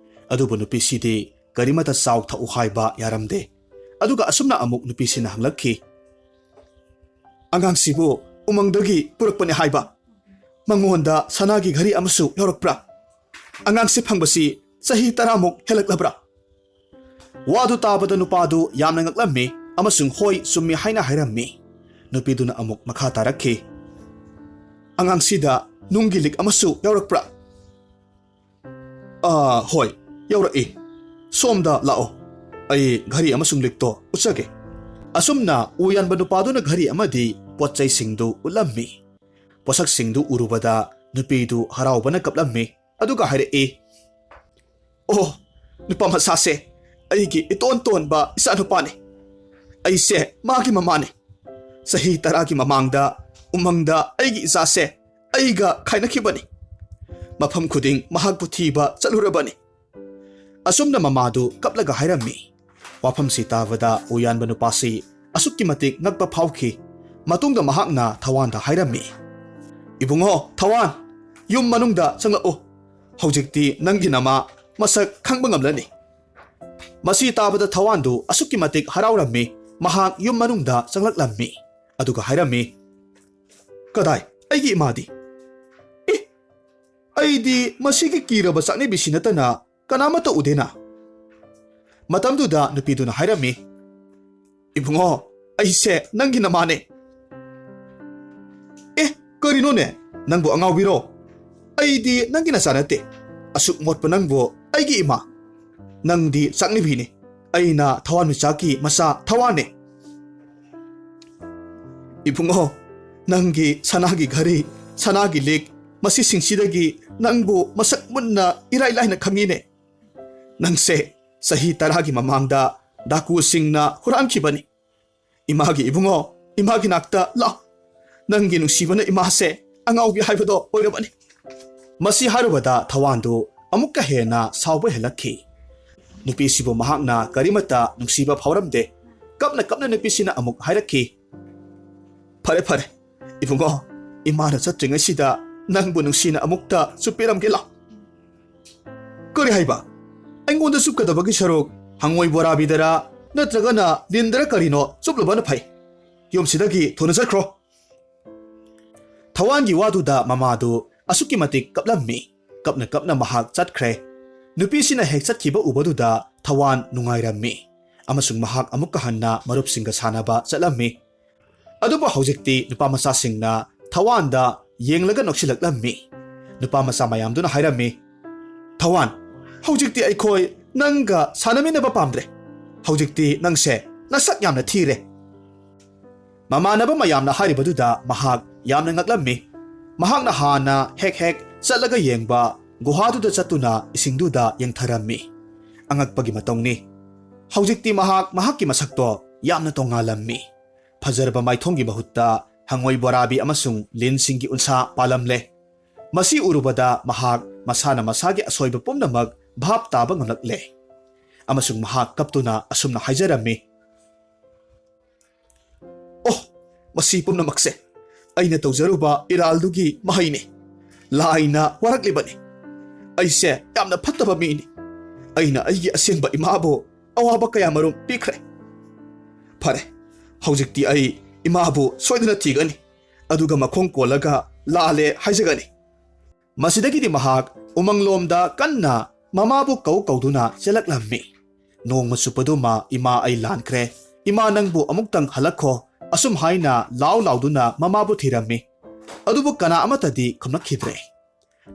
ꯑꯗꯨꯕꯨ ꯅꯨꯄꯤꯁꯤꯗꯤ ꯀꯔꯤꯃꯠꯇ ꯆꯥꯎ ꯊꯛꯎ ꯍꯥꯏꯕ ꯌꯥꯔꯝꯗꯦ꯫ ꯑꯗꯨꯒ ꯑꯁꯨꯝꯅ ꯑꯃꯨꯛ ꯅꯨꯄꯤꯁꯤꯅ ꯍꯪꯂꯛꯈꯤ, "ꯑꯉꯥꯡꯁꯤꯕꯨ ꯎꯃꯪꯗꯒꯤ ꯄꯨꯔꯛꯄꯅꯤ ꯍꯥꯏꯕ? ꯃꯉꯣꯟꯗ ꯁꯅꯥꯒꯤ ꯘꯔꯤ ꯑꯃꯁꯨ ꯌꯥꯎꯔꯛꯄ꯭ꯔꯥ? ꯑꯉꯥꯡꯁꯤ ꯐꯪꯕꯁꯤ ꯆꯍꯤ ꯇꯔꯥꯃꯨꯛ ꯍꯦꯜꯂꯛꯂꯕ꯭ꯔꯥ?" ꯋꯥꯗꯨ ꯇꯥꯕꯗ ꯅꯨꯄꯥꯗꯨ ꯌꯥꯝꯅ ꯉꯛꯂꯝꯃꯤ ꯑꯃꯁꯨꯡ "ꯍꯣꯏ, ꯆꯨꯝꯃꯤ" ꯍꯥꯏꯅ ꯍꯥꯏꯔꯝꯃꯤ꯫ ꯅꯨꯄꯤꯗꯨꯅ ꯑꯃꯨꯛ ꯃꯈꯥ ꯇꯥꯔꯛꯈꯤ, "ꯑꯉꯥꯡꯁꯤꯗ ꯅꯨꯡꯒꯤ ꯂꯤꯛ ꯑꯃꯁꯨ ꯌꯥꯎꯔꯛꯄ꯭ꯔꯥ? "ꯑꯥ, ꯍꯣꯏ, ꯌꯥꯎꯔꯛꯏ꯫ ꯁꯣꯝꯗ ꯂꯥꯛꯑꯣ꯫ ꯑꯩ ꯘꯔꯤ ꯑꯃꯁꯨꯡ ꯂꯤꯛꯇꯣ ꯎꯠꯆꯒꯦ꯫" ꯑꯁꯨꯝꯅ ꯎ ꯌꯥꯟꯕ ꯅꯨꯄꯥꯗꯨꯅ ꯘꯔꯤ ꯑꯃꯗꯤ ꯄꯣꯠ ꯆꯩꯁꯤꯡꯗꯨ ꯎꯠꯂꯝꯃꯤ꯫ ꯄꯣꯠꯁꯛꯁꯤꯡꯗꯨ ꯎꯔꯨꯕꯗ ꯅꯨꯄꯤꯗꯨ ꯍꯔꯥꯎꯕꯅ ꯀꯞꯂꯝꯃꯤ, ꯑꯗꯨꯒ ꯍꯥꯏꯔꯛꯏ, "ꯑꯣ, ꯅꯨꯄꯥ ꯃꯆꯥꯁꯦ ꯑꯩꯒꯤ ꯏꯇꯣꯟ ꯇꯣꯟꯕ ꯏꯆꯥꯅꯨꯄꯥꯅꯤ꯫ ꯑꯩꯁꯦ ꯃꯥꯒꯤ ꯃꯃꯥꯅꯤ꯫ ꯆꯍꯤ ꯇꯔꯥꯒꯤ ꯃꯃꯥꯡꯗ ꯎꯃꯪꯗ ꯑꯩꯒꯤ ꯏꯆꯥꯁꯦ ꯑꯩꯒ ꯈꯥꯏꯅꯈꯤꯕꯅꯤ꯫ ꯃꯐꯝ ꯈꯨꯗꯤꯡ ꯃꯍꯥꯛꯄꯨ ꯊꯤꯕ ꯆꯠꯂꯨꯔꯕꯅꯤ꯫" ꯑꯁꯨꯝꯅ ꯃꯃꯥꯗꯨ ꯀꯞꯂꯒ ꯍꯥꯏꯔꯝꯃꯤ꯫ ꯋꯥꯐꯝꯁꯤ ꯇꯥꯕꯗ ꯎ ꯌꯥꯟꯕ ꯅꯨꯄꯥꯁꯤ ꯑꯁꯨꯛꯀꯤ ꯃꯇꯤꯛ ꯉꯛꯄ ꯐꯥꯎꯈꯤ꯫ ꯃꯇꯨꯡꯗ ꯃꯍꯥꯛꯅ ꯊꯋꯥꯟꯗ ꯍꯥꯏꯔꯝꯃꯤ, "ꯏꯕꯨꯡꯉꯣ ꯊꯋꯥꯟ, ꯌꯨꯝ ꯃꯅꯨꯡꯗ ꯆꯪꯂꯛꯎ꯫ ꯍꯧꯖꯤꯛꯇꯤ ꯅꯪꯒꯤ ꯅꯃꯥ ꯃꯁꯛ ꯈꯪꯕ ꯉꯝꯂꯅꯤ꯫" ꯃꯁꯤ ꯇꯥꯕꯗ ꯊꯋꯥꯟꯗꯨ ꯑꯁꯨꯛꯀꯤ ꯃꯇꯤꯛ ꯍꯔꯥꯎꯔꯝꯃꯤ, ꯃꯍꯥꯛ ꯌꯨꯝ ꯃꯅꯨꯡꯗ ꯆꯪꯂꯛꯂꯝꯃꯤ꯫ ꯑꯗꯨꯒ ꯍꯥꯏꯔꯝꯃꯤ, "ꯀꯗꯥꯏ, ꯑꯩꯒꯤ ꯏꯃꯥꯗꯤ? ꯑꯦ, ꯑꯩꯗꯤ ꯃꯁꯤꯒꯤ ꯀꯤꯔꯕ ꯆꯥꯛꯅꯤꯕꯤꯁꯤ ꯅꯠꯇꯅ ꯀꯅꯥꯃꯠꯇ ꯎꯗꯦꯅ?" ꯃꯇꯝꯗꯨꯗ ꯅꯨꯄꯤꯗꯨꯅ ꯍꯥꯏꯔꯝꯃꯤ, "ꯏꯕꯨꯡꯉꯣ, ꯑꯩꯁꯦ ꯅꯪꯒꯤ ꯅꯃꯥꯅꯦ꯫" "ꯑꯦ, ꯀꯔꯤꯅꯣꯅꯦ? ꯅꯪꯕꯨ ꯑꯉꯥꯎꯕꯤꯔꯣ? ꯑꯩꯗꯤ ꯅꯪꯒꯤ ꯅꯆꯥ ꯅꯠꯇꯦ꯫ ꯑꯁꯨꯛ ꯃꯣꯠꯄ ꯅꯪꯕꯨ ꯑꯩꯒꯤ ꯏꯃꯥ꯫ ꯅꯪꯗꯤ ꯆꯥꯛꯅꯤꯕꯤꯅꯤ꯫ ꯑꯩꯅ ꯊꯋꯥꯟꯃꯤꯆꯥꯛꯀꯤ ꯃꯆꯥ ꯊꯋꯥꯟꯅꯦ꯫" "ꯏꯕꯨꯡꯉꯣ, ꯅꯪꯒꯤ ꯁꯅꯥꯒꯤ ꯘꯔꯤ, ꯁꯅꯥꯒꯤ ꯂꯤꯛ, ꯃꯁꯤꯁꯤꯡꯁꯤꯗꯒꯤ ꯅꯪꯕꯨ ꯃꯁꯛ ꯃꯨꯟꯅ ꯏꯔꯥꯏ ꯂꯥꯏꯅ ꯈꯪꯉꯤꯅꯦ꯫ ꯅꯪꯁꯦ ꯆꯍꯤ ꯇꯔꯥꯒꯤ ꯃꯃꯥꯡꯗ ꯗꯥꯀꯨꯁꯤꯡꯅ ꯍꯨꯔꯥꯟꯈꯤꯕꯅꯤ꯫ ꯏꯃꯥꯒꯤ ꯏꯕꯨꯡꯉꯣ, ꯏꯃꯥꯒꯤ ꯅꯥꯛꯇ ꯂꯥꯛ꯫ ꯅꯪꯒꯤ ꯅꯨꯡꯁꯤꯕꯅ ꯏꯃꯥꯁꯦ ꯑꯉꯥꯎꯕꯤ ꯍꯥꯏꯕꯗꯣ ꯑꯣꯏꯔꯕꯅꯤ꯫" ꯃꯁꯤ ꯍꯥꯏꯔꯨꯕꯗ ꯊꯋꯥꯟꯗꯨ ꯑꯃꯨꯛꯀ ꯍꯦꯟꯅ ꯁꯥꯎꯕ ꯍꯦꯜꯂꯛꯈꯤ꯫ ꯅꯨꯄꯤꯁꯤꯕꯨ ꯃꯍꯥꯛꯅ ꯀꯔꯤꯃꯠꯇ ꯅꯨꯡꯁꯤꯕ ꯐꯥꯎꯔꯝꯗꯦ꯫ ꯀꯞꯅ ꯀꯞꯅ ꯅꯨꯄꯤꯁꯤꯅ ꯑꯃꯨꯛ ꯍꯥꯏꯔꯛꯈꯤ, "ꯐꯔꯦ, ꯐꯔꯦ, ꯏꯕꯨꯡꯉꯣ, ꯏꯃꯥꯅ ꯆꯠꯇ꯭ꯔꯤꯉꯩꯁꯤꯗ ꯅꯪꯕꯨ ꯅꯨꯡꯁꯤꯅ ꯑꯃꯨꯛꯇ ꯆꯨꯞꯄꯤꯔꯝꯒꯦ ꯂꯥꯎ꯫" "ꯀꯔꯤ ꯍꯥꯏꯕ? ꯑꯩꯉꯣꯟꯗ ꯆꯨꯞꯀꯗꯕꯒꯤ ꯁꯔꯨꯛ ꯍꯪꯉꯣꯏ ꯕꯣꯔꯥꯕꯤꯗꯔ ꯅꯠꯇ꯭ꯔꯒꯅ ꯂꯤꯟꯗꯔ ꯀꯔꯤꯅꯣ ꯆꯨꯞꯂꯨꯕꯅ ꯐꯩ꯫ ꯌꯨꯝꯁꯤꯗꯒꯤ ꯊꯨꯅ ꯆꯠꯈ꯭ꯔꯣ꯫" ꯊꯋꯥꯟꯒꯤ ꯋꯥꯗꯨꯗ ꯃꯃꯥꯗꯨ ꯑꯁꯨꯛꯀꯤ ꯃꯇꯤꯛ ꯀꯞꯂꯝꯃꯤ꯫ ꯀꯞꯅ ꯀꯞꯅ ꯃꯍꯥꯛ ꯆꯠꯈ꯭ꯔꯦ꯫ ꯅꯨꯄꯤꯁꯤꯅ ꯍꯦꯛ ꯆꯠꯈꯤꯕ ꯎꯕꯗꯨꯗ ꯊꯋꯥꯟ ꯅꯨꯡꯉꯥꯏꯔꯝꯃꯤ ꯑꯃꯁꯨꯡ ꯃꯍꯥꯛ ꯑꯃꯨꯛꯀ ꯍꯟꯅ ꯃꯔꯨꯞꯁꯤꯡꯒ ꯁꯥꯟꯅꯕ ꯆꯠꯂꯝꯃꯤ꯫ ꯑꯗꯨꯕꯨ ꯍꯧꯖꯤꯛꯇꯤ ꯅꯨꯄꯥ ꯃꯆꯥꯁꯤꯡꯅ ꯊꯋꯥꯟꯗ ꯌꯦꯡꯂꯒ ꯅꯣꯛꯁꯤꯜꯂꯛꯂꯝꯃꯤ꯫ ꯅꯨꯄꯥ ꯃꯆꯥ ꯃꯌꯥꯝꯗꯨꯅ ꯍꯥꯏꯔꯝꯃꯤ, "ꯊꯋꯥꯟ, ꯍꯧꯖꯤꯛꯇꯤ ꯑꯩꯈꯣꯏ ꯅꯪꯒ ꯁꯥꯟꯅꯃꯤꯟꯅꯕ ꯄꯥꯝꯗ꯭ꯔꯦ꯫ ꯍꯧꯖꯤꯛꯇꯤ ꯅꯪꯁꯦ ꯅꯁꯛ ꯌꯥꯝꯅ ꯊꯤꯔꯦ꯫" ꯃꯃꯥꯟꯅꯕ ꯃꯌꯥꯝꯅ ꯍꯥꯏꯔꯤꯕꯗꯨꯗ ꯃꯍꯥꯛ ꯌꯥꯝꯅ ꯉꯛꯂꯝꯃꯤ꯫ ꯃꯍꯥꯛꯅ ꯍꯥꯟꯅ ꯍꯦꯛ ꯍꯦꯛ ꯆꯠꯂꯒ ꯌꯦꯡꯕ ꯒꯨꯍꯥꯗꯨꯗ ꯆꯠꯇꯨꯅ ꯏꯁꯤꯡꯗꯨꯗ ꯌꯦꯡꯊꯔꯝꯃꯤ꯫ ꯑꯉꯛꯄꯒꯤ ꯃꯇꯧꯅꯤ꯫ ꯍꯧꯖꯤꯛꯇꯤ ꯃꯍꯥꯛ ꯃꯍꯥꯛꯀꯤ ꯃꯁꯛꯇꯣ ꯌꯥꯝꯅ ꯇꯣꯉꯥꯜꯂꯝꯃꯤ꯫ ꯐꯖꯔꯕ ꯃꯥꯏꯊꯣꯡꯒꯤ ꯃꯍꯨꯠꯇ ꯍꯪꯉꯣꯏ ꯕꯣꯔꯥꯕꯤ ꯑꯃꯁꯨꯡ ꯂꯤꯟꯁꯤꯡꯒꯤ ꯎꯟꯁꯥ ꯄꯥꯜꯂꯝꯂꯦ꯫ ꯃꯁꯤ ꯎꯔꯨꯕꯗ ꯃꯍꯥꯛ ꯃꯁꯥꯅ ꯃꯁꯥꯒꯤ ꯑꯁꯣꯏꯕ ꯄꯨꯝꯅꯃꯛ ꯚꯥꯞ ꯇꯥꯕ ꯉꯝꯂꯛꯂꯦ꯫ ꯑꯃꯁꯨꯡ ꯃꯍꯥꯛ ꯀꯞꯇꯨꯅ ꯑꯁꯨꯝꯅ ꯍꯥꯏꯖꯔꯝꯃꯤ, "ꯑꯣ, ꯃꯁꯤ ꯄꯨꯝꯅꯃꯛꯁꯦ ꯑꯩꯅ ꯇꯧꯖꯔꯨꯕ ꯏꯔꯥꯜꯗꯨꯒꯤ ꯃꯍꯩꯅꯤ꯫ ꯂꯥꯏꯅ ꯋꯥꯔꯛꯂꯤꯕꯅꯤ꯫ ꯑꯩꯁꯦ ꯌꯥꯝꯅ ꯐꯠꯇꯕ ꯃꯤꯅꯤ꯫ ꯑꯩꯅ ꯑꯩꯒꯤ ꯑꯁꯦꯡꯕ ꯏꯃꯥꯕꯨ ꯑꯋꯥꯕ ꯀꯌꯥꯃꯔꯨꯝ ꯄꯤꯈ꯭ꯔꯦ꯫ ꯐꯔꯦ, ꯍꯧꯖꯤꯛꯇꯤ ꯑꯩ ꯏꯃꯥꯕꯨ ꯁꯣꯏꯗꯅ ꯊꯤꯒꯅꯤ, ꯑꯗꯨꯒ ꯃꯈꯣꯡ ꯀꯣꯜꯂꯒ ꯂꯥꯜꯂꯦ ꯍꯥꯏꯖꯒꯅꯤ꯫" ꯃꯁꯤꯗꯒꯤꯗꯤ ꯃꯍꯥꯛ ꯎꯃꯪꯂꯣꯝꯗ ꯀꯟꯅ ꯃꯃꯥꯕꯨ ꯀꯧ ꯀꯧꯗꯨꯅ ꯆꯦꯜꯂꯛꯂꯝꯃꯤ꯫ ꯅꯣꯡꯃ ꯆꯨꯞꯄꯗꯨꯃ, "ꯏꯃꯥ, ꯑꯩ ꯂꯥꯟꯈ꯭ꯔꯦ꯫ ꯏꯃꯥ, ꯅꯪꯕꯨ ꯑꯃꯨꯛꯇꯪ ꯍꯜꯂꯛꯈꯣ꯫" ꯑꯁꯨꯝ ꯍꯥꯏꯅ ꯂꯥꯎ ꯂꯥꯎꯗꯨꯅ ꯃꯃꯥꯕꯨ ꯊꯤꯔꯝꯃꯤ꯫ ꯑꯗꯨꯕꯨ ꯀꯅꯥ ꯑꯃꯠꯇꯗꯤ ꯈꯨꯝꯂꯛꯈꯤꯗ꯭ꯔꯦ꯫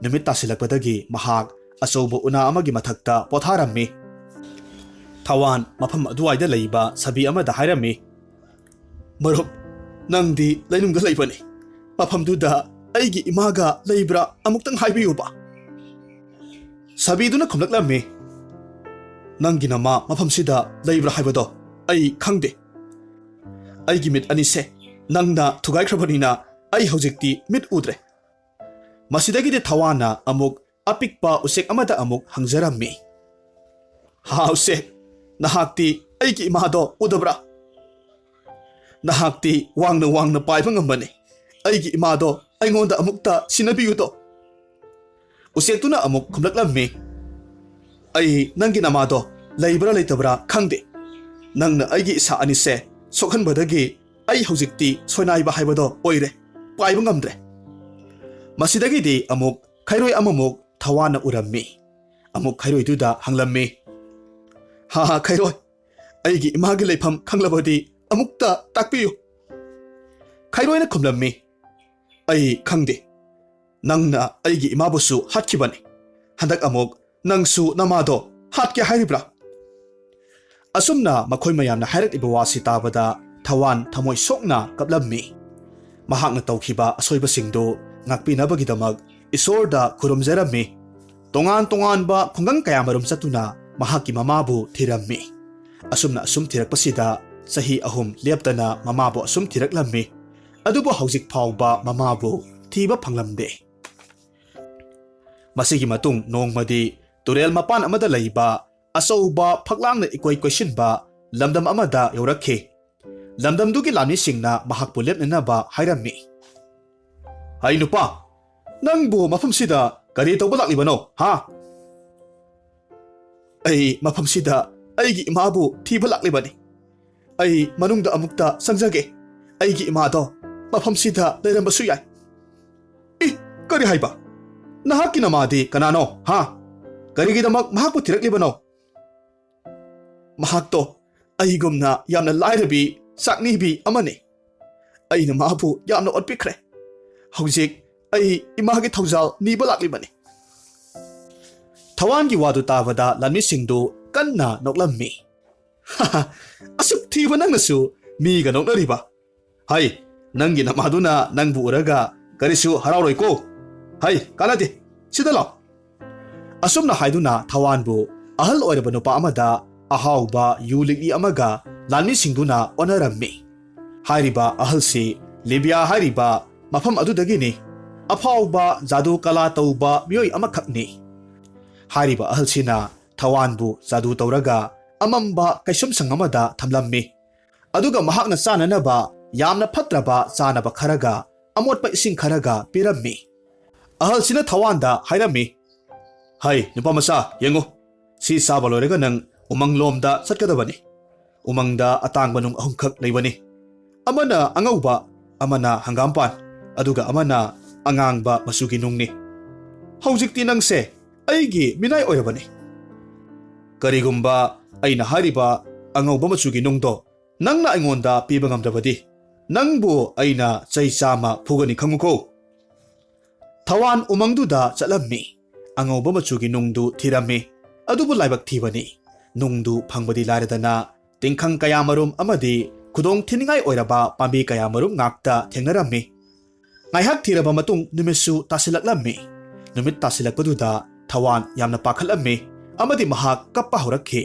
ꯅꯨꯃꯤꯠ ꯇꯥꯁꯤꯜꯂꯛꯄꯗꯒꯤ ꯃꯍꯥꯛ ꯑꯆꯧꯕ ꯎꯅꯥ ꯑꯃꯒꯤ ꯃꯊꯛꯇ ꯄꯣꯊꯥꯔꯝꯃꯤ꯫ ꯊꯋꯥꯟ ꯃꯐꯝ ꯑꯗꯨꯋꯥꯏꯗ ꯂꯩꯕ ꯁꯥꯕꯤ ꯑꯃꯗ ꯍꯥꯏꯔꯝꯃꯤ, "ꯃꯔꯨꯞ, ꯅꯪꯗꯤ ꯂꯩꯅꯨꯡꯗ ꯂꯩꯕꯅꯤ꯫ ꯃꯐꯝꯗꯨꯗ ꯑꯩꯒꯤ ꯏꯃꯥꯒ ꯂꯩꯕ꯭ꯔꯥ ꯑꯃꯨꯛꯇꯪ ꯍꯥꯏꯕꯤꯌꯨꯕ꯫" ꯁꯥꯕꯤꯗꯨꯅ ꯈꯨꯝꯂꯛꯂꯝꯃꯤ, "ꯅꯪꯒꯤ ꯅꯃꯥ ꯃꯐꯝꯁꯤꯗ ꯂꯩꯕ꯭ꯔꯥ ꯍꯥꯏꯕꯗꯣ ꯑꯩ ꯈꯪꯗꯦ꯫ ꯑꯩꯒꯤ ꯃꯤꯠ ꯑꯅꯤꯁꯦ ꯅꯪꯅ ꯊꯨꯒꯥꯏꯈ꯭ꯔꯕꯅꯤꯅ ꯑꯩ ꯍꯧꯖꯤꯛꯇꯤ ꯃꯤꯠ ꯎꯗ꯭ꯔꯦ꯫" ꯃꯁꯤꯗꯒꯤꯗꯤ ꯊꯋꯥꯟꯅ ꯑꯃꯨꯛ ꯑꯄꯤꯛꯄ ꯎꯆꯦꯛ ꯑꯃꯗ ꯑꯃꯨꯛ ꯍꯪꯖꯔꯝꯃꯤ, "ꯍꯥ ꯎꯆꯦꯛ, ꯅꯍꯥꯛꯇꯤ ꯑꯩꯒꯤ ꯏꯃꯥꯗꯣ ꯎꯗꯕ꯭ꯔꯥ? ꯅꯍꯥꯛꯇꯤ ꯋꯥꯡꯅ ꯋꯥꯡꯅ ꯄꯥꯏꯕ ꯉꯝꯕꯅꯤ꯫ ꯑꯩꯒꯤ ꯏꯃꯥꯗꯣ ꯑꯩꯉꯣꯟꯗ ꯑꯃꯨꯛꯇ ꯁꯤꯟꯅꯕꯤꯌꯨꯗꯣ꯫" ꯎꯆꯦꯛꯇꯨꯅ ꯑꯃꯨꯛ ꯈꯨꯝꯂꯛꯂꯝꯃꯤ, "ꯑꯩ ꯅꯪꯒꯤ ꯅꯃꯥꯗꯣ ꯂꯩꯕ꯭ꯔꯥ ꯂꯩꯇꯕ꯭ꯔꯥ ꯈꯪꯗꯦ꯫ ꯅꯪꯅ ꯑꯩꯒꯤ ꯏꯁꯥ ꯑꯅꯤꯁꯦ ꯁꯣꯛꯍꯟꯕꯗꯒꯤ ꯑꯩ ꯍꯧꯖꯤꯛꯇꯤ ꯁꯣꯏꯅꯥꯏꯕ ꯍꯥꯏꯕꯗꯣ ꯑꯣꯏꯔꯦ, ꯄꯥꯏꯕ ꯉꯝꯗ꯭ꯔꯦ꯫" ꯃꯁꯤꯗꯒꯤꯗꯤ ꯑꯃꯨꯛ ꯈꯩꯔꯣꯏ ꯑꯃꯃꯨꯛ ꯊꯋꯥꯟꯅ ꯎꯔꯝꯃꯤ꯫ ꯑꯃꯨꯛ ꯈꯩꯔꯣꯏꯗꯨꯗ ꯍꯪꯂꯝꯃꯤ, "ꯍꯥ ꯍꯥ ꯈꯩꯔꯣꯏ, ꯑꯩꯒꯤ ꯏꯃꯥꯒꯤ ꯂꯩꯐꯝ ꯈꯪꯂꯕꯗꯤ ꯑꯃꯨꯛꯇ ꯇꯥꯛꯄꯤꯌꯨ꯫" ꯈꯩꯔꯣꯏꯅ ꯈꯨꯝꯂꯝꯃꯤ, ꯑꯩ ꯈꯪꯗꯦ꯫ ꯅꯪꯅ ꯑꯩꯒꯤ ꯏꯃꯥꯕꯨꯁꯨ ꯍꯥꯠꯈꯤꯕꯅꯤ꯫ ꯍꯟꯗꯛ ꯑꯃꯨꯛ ꯅꯪꯁꯨ ꯅꯃꯥꯗꯣ ꯍꯥꯠꯀꯦ ꯍꯥꯏꯔꯤꯕ꯭ꯔꯥ?" ꯑꯁꯨꯝꯅ ꯃꯈꯣꯏ ꯃꯌꯥꯝꯅ ꯍꯥꯏꯔꯛꯂꯤꯕ ꯋꯥꯁꯤ ꯇꯥꯕꯗ ꯊꯋꯥꯟ ꯊꯃꯣꯏ ꯁꯣꯛꯅ ꯀꯞꯂꯝꯃꯤ꯫ ꯃꯍꯥꯛꯅ ꯇꯧꯈꯤꯕ ꯑꯁꯣꯏꯕꯁꯤꯡꯗꯨ ꯉꯥꯛꯄꯤꯅꯕꯒꯤꯗꯃꯛ ꯏꯁꯣꯔꯗ ꯈꯨꯔꯨꯝꯖꯔꯝꯃꯤ꯫ ꯇꯣꯉꯥꯟ ꯇꯣꯉꯥꯟꯕ ꯈꯨꯡꯒꯪ ꯀꯌꯥꯃꯔꯨꯝ ꯆꯠꯇꯨꯅ ꯃꯍꯥꯛꯀꯤ ꯃꯃꯥꯕꯨ ꯊꯤꯔꯝꯃꯤ꯫ ꯑꯁꯨꯝꯅ ꯑꯁꯨꯝ ꯊꯤꯔꯛꯄꯁꯤꯗ ꯆꯍꯤ ꯑꯍꯨꯝ ꯂꯦꯞꯇꯅ ꯃꯃꯥꯕꯨ ꯑꯁꯨꯝ ꯊꯤꯔꯛꯂꯝꯃꯤ꯫ ꯑꯗꯨꯕꯨ ꯍꯧꯖꯤꯛ ꯐꯥꯎꯕ ꯃꯃꯥꯕꯨ ꯊꯤꯕ ꯐꯪꯂꯝꯗꯦ꯫ ꯃꯁꯤꯒꯤ ꯃꯇꯨꯡ ꯅꯣꯡꯃꯗꯤ ꯇꯨꯔꯦꯜ ꯃꯄꯥꯟ ꯑꯃꯗ ꯂꯩꯕ ꯑꯆꯧꯕ ꯐꯛꯂꯥꯡꯅ ꯏꯀꯣꯏ ꯀꯣꯏꯁꯤꯟꯕ ꯂꯝꯗꯝ ꯑꯃꯗ ꯌꯧꯔꯛꯈꯤ꯫ ꯂꯝꯗꯝꯗꯨꯒꯤ ꯂꯥꯟꯃꯤꯁꯤꯡꯅ ꯃꯍꯥꯛꯄꯨ ꯂꯦꯞꯅꯅꯕ ꯍꯥꯏꯔꯝꯃꯤ꯫ "ꯍꯩ ꯅꯨꯄꯥ, ꯅꯪꯕꯨ ꯃꯐꯝꯁꯤꯗ ꯀꯔꯤ ꯇꯧꯕ ꯂꯥꯛꯂꯤꯕꯅꯣ, ꯍꯥ?" "ꯑꯩ ꯃꯐꯝꯁꯤꯗ ꯑꯩꯒꯤ ꯏꯃꯥꯕꯨ ꯊꯤꯕ ꯂꯥꯛꯂꯤꯕꯅꯤ꯫ ꯑꯩ ꯃꯅꯨꯡꯗ ꯑꯃꯨꯛꯇ ꯆꯪꯖꯒꯦ꯫ ꯑꯩꯒꯤ ꯏꯃꯥꯗꯣ ꯃꯐꯝꯁꯤꯗ ꯂꯩꯔꯝꯕꯁꯨ ꯌꯥꯏ꯫" "ꯏ, ꯀꯔꯤ ꯍꯥꯏꯕ? ꯅꯍꯥꯛꯀꯤ ꯅꯃꯥꯗꯤ ꯀꯅꯥꯅꯣ, ꯍꯥ? ꯀꯔꯤꯒꯤꯗꯃꯛ ꯃꯍꯥꯛꯄꯨ ꯊꯤꯔꯛꯂꯤꯕꯅꯣ?" "ꯃꯍꯥꯛꯇꯣ ꯑꯩꯒꯨꯝꯅ ꯌꯥꯝꯅ ꯂꯥꯏꯔꯕꯤ, ꯆꯥꯛꯅꯤꯕꯤ ꯑꯃꯅꯤ꯫ ꯑꯩꯅ ꯃꯥꯕꯨ ꯌꯥꯝꯅ ꯑꯣꯠꯄꯤꯈ꯭ꯔꯦ꯫ ꯍꯧꯖꯤꯛ ꯑꯩ ꯏꯃꯥꯒꯤ ꯊꯧꯖꯥꯜ ꯅꯤꯕ ꯂꯥꯛꯂꯤꯕꯅꯤ꯫" ꯊꯋꯥꯟꯒꯤ ꯋꯥꯗꯨ ꯇꯥꯕꯗ ꯂꯥꯟꯃꯤꯁꯤꯡꯗꯨ ꯀꯟꯅ ꯅꯣꯛꯂꯝꯃꯤ꯫ "ꯑꯁꯨꯛ ꯊꯤꯕ ꯅꯪꯅꯁꯨ ꯃꯤꯒ ꯅꯣꯛꯅꯔꯤꯕ? ꯍꯩ, ꯅꯪꯒꯤ ꯅꯃꯥꯗꯨꯅ ꯅꯪꯕꯨ ꯎꯔꯒ ꯀꯔꯤꯁꯨ ꯍꯔꯥꯎꯔꯣꯏꯀꯣ꯫ ꯍꯩ, ꯀꯥꯟꯅꯗꯦ, ꯁꯤꯗ ꯂꯥꯎ꯫" ꯑꯁꯨꯝꯅ ꯍꯥꯏꯗꯨꯅ ꯊꯋꯥꯟꯕꯨ ꯑꯍꯜ ꯑꯣꯏꯔꯕ ꯅꯨꯄꯥ ꯑꯃꯗ ꯑꯍꯥꯎꯕ ꯌꯨ ꯂꯤꯛꯂꯤ ꯑꯃꯒ ꯂꯥꯟꯃꯤꯁꯤꯡꯗꯨꯅ ꯑꯣꯟꯅꯔꯝꯃꯤ꯫ ꯍꯥꯏꯔꯤꯕ ꯑꯍꯜꯁꯤ ꯂꯤꯕꯤꯌꯥ ꯍꯥꯏꯔꯤꯕ ꯃꯐꯝ ꯑꯗꯨꯗꯒꯤꯅꯤ꯫ ꯑꯐꯥꯎꯕ ꯖꯥꯗꯨ ꯀꯂꯥ ꯇꯧꯕ ꯃꯤꯑꯣꯏ ꯑꯃꯈꯛꯅꯤ꯫ ꯍꯥꯏꯔꯤꯕ ꯑꯍꯜꯁꯤꯅ ꯊꯋꯥꯟꯕꯨ ꯖꯥꯗꯨ ꯇꯧꯔꯒ ꯑꯃꯝꯕ ꯀꯩꯁꯨꯝꯁꯪ ꯑꯃꯗ ꯊꯝꯂꯝꯃꯤ꯫ ꯑꯗꯨꯒ ꯃꯍꯥꯛꯅ ꯆꯥꯅꯅꯕ ꯌꯥꯝꯅ ꯐꯠꯇ꯭ꯔꯕ ꯆꯥꯅꯕ ꯈꯔꯒ ꯑꯃꯣꯠꯄ ꯏꯁꯤꯡ ꯈꯔꯒ ꯄꯤꯔꯝꯃꯤ꯫ ꯑꯍꯜꯁꯤꯅ ꯊꯋꯥꯟꯗ ꯍꯥꯏꯔꯝꯃꯤ, "ꯍꯩ, ꯅꯨꯄꯥ ꯃꯆꯥ, ꯌꯦꯡꯉꯨ, ꯁꯤ ꯆꯥꯕ ꯂꯣꯏꯔꯒ ꯅꯪ ꯎꯃꯪꯂꯣꯝꯗ ꯆꯠꯀꯗꯕꯅꯤ꯫ ꯎꯃꯪꯗ ꯑꯇꯥꯡꯕ ꯅꯨꯡ ꯑꯍꯨꯝꯈꯛ ꯂꯩꯕꯅꯤ꯫ ꯑꯃꯅ ꯑꯉꯧꯕ, ꯑꯃꯅ ꯍꯪꯒꯥꯝꯄꯥꯟ, ꯑꯗꯨꯒ ꯑꯃꯅ ꯑꯉꯥꯡꯕ ꯃꯆꯨꯒꯤ ꯅꯨꯡꯅꯤ꯫ ꯍꯧꯖꯤꯛꯇꯤ ꯅꯪꯁꯦ ꯑꯩꯒꯤ ꯃꯤꯅꯥꯏ ꯑꯣꯏꯔꯕꯅꯤ꯫ ꯀꯔꯤꯒꯨꯝꯕ ꯑꯩꯅ ꯍꯥꯏꯔꯤꯕ ꯑꯉꯧꯕ ꯃꯆꯨꯒꯤ ꯅꯨꯡꯗꯣ ꯅꯪꯅ ꯑꯩꯉꯣꯟꯗ ꯄꯤꯕ ꯉꯝꯗ꯭ꯔꯕꯗꯤ, ꯅꯪꯕꯨ ꯑꯩꯅ ꯆꯩ ꯆꯥꯝꯃ ꯐꯨꯒꯅꯤ, ꯈꯪꯉꯨꯀꯣ꯫ ꯊꯋꯥꯟ ꯎꯃꯪꯗꯨꯗ ꯆꯠꯂꯝꯃꯤ꯫ ꯑꯉꯧꯕ ꯃꯆꯨꯒꯤ ꯅꯨꯡꯗꯨ ꯊꯤꯔꯝꯃꯤ꯫ ꯑꯗꯨꯕꯨ ꯂꯥꯏꯕꯛ ꯊꯤꯕꯅꯤ, ꯅꯨꯡꯗꯨ ꯐꯪꯕꯗꯤ ꯂꯥꯏꯔꯗꯅ, ꯇꯤꯡꯈꯪ ꯀꯌꯥꯃꯔꯨꯝ ꯑꯃꯗꯤ ꯈꯨꯗꯣꯡ ꯊꯤꯅꯤꯡꯉꯥꯏ ꯑꯣꯏꯔꯕ ꯄꯥꯝꯕꯤ ꯀꯌꯥꯃꯔꯨꯝ ꯉꯥꯛꯇ ꯊꯦꯡꯅꯔꯝꯃꯤ꯫ ꯉꯥꯏꯍꯥꯛ ꯊꯤꯔꯕ ꯃꯇꯨꯡ ꯅꯨꯃꯤꯠꯁꯨ ꯇꯥꯁꯤꯜꯂꯛꯂꯝꯃꯤ꯫ ꯅꯨꯃꯤꯠ ꯇꯥꯁꯤꯜꯂꯛꯄꯗꯨꯗ ꯊꯋꯥꯟ ꯌꯥꯝꯅ ꯄꯥꯈꯠꯂꯝꯃꯤ ꯑꯃꯗꯤ ꯃꯍꯥꯛ ꯀꯞꯄ ꯍꯧꯔꯛꯈꯤ꯫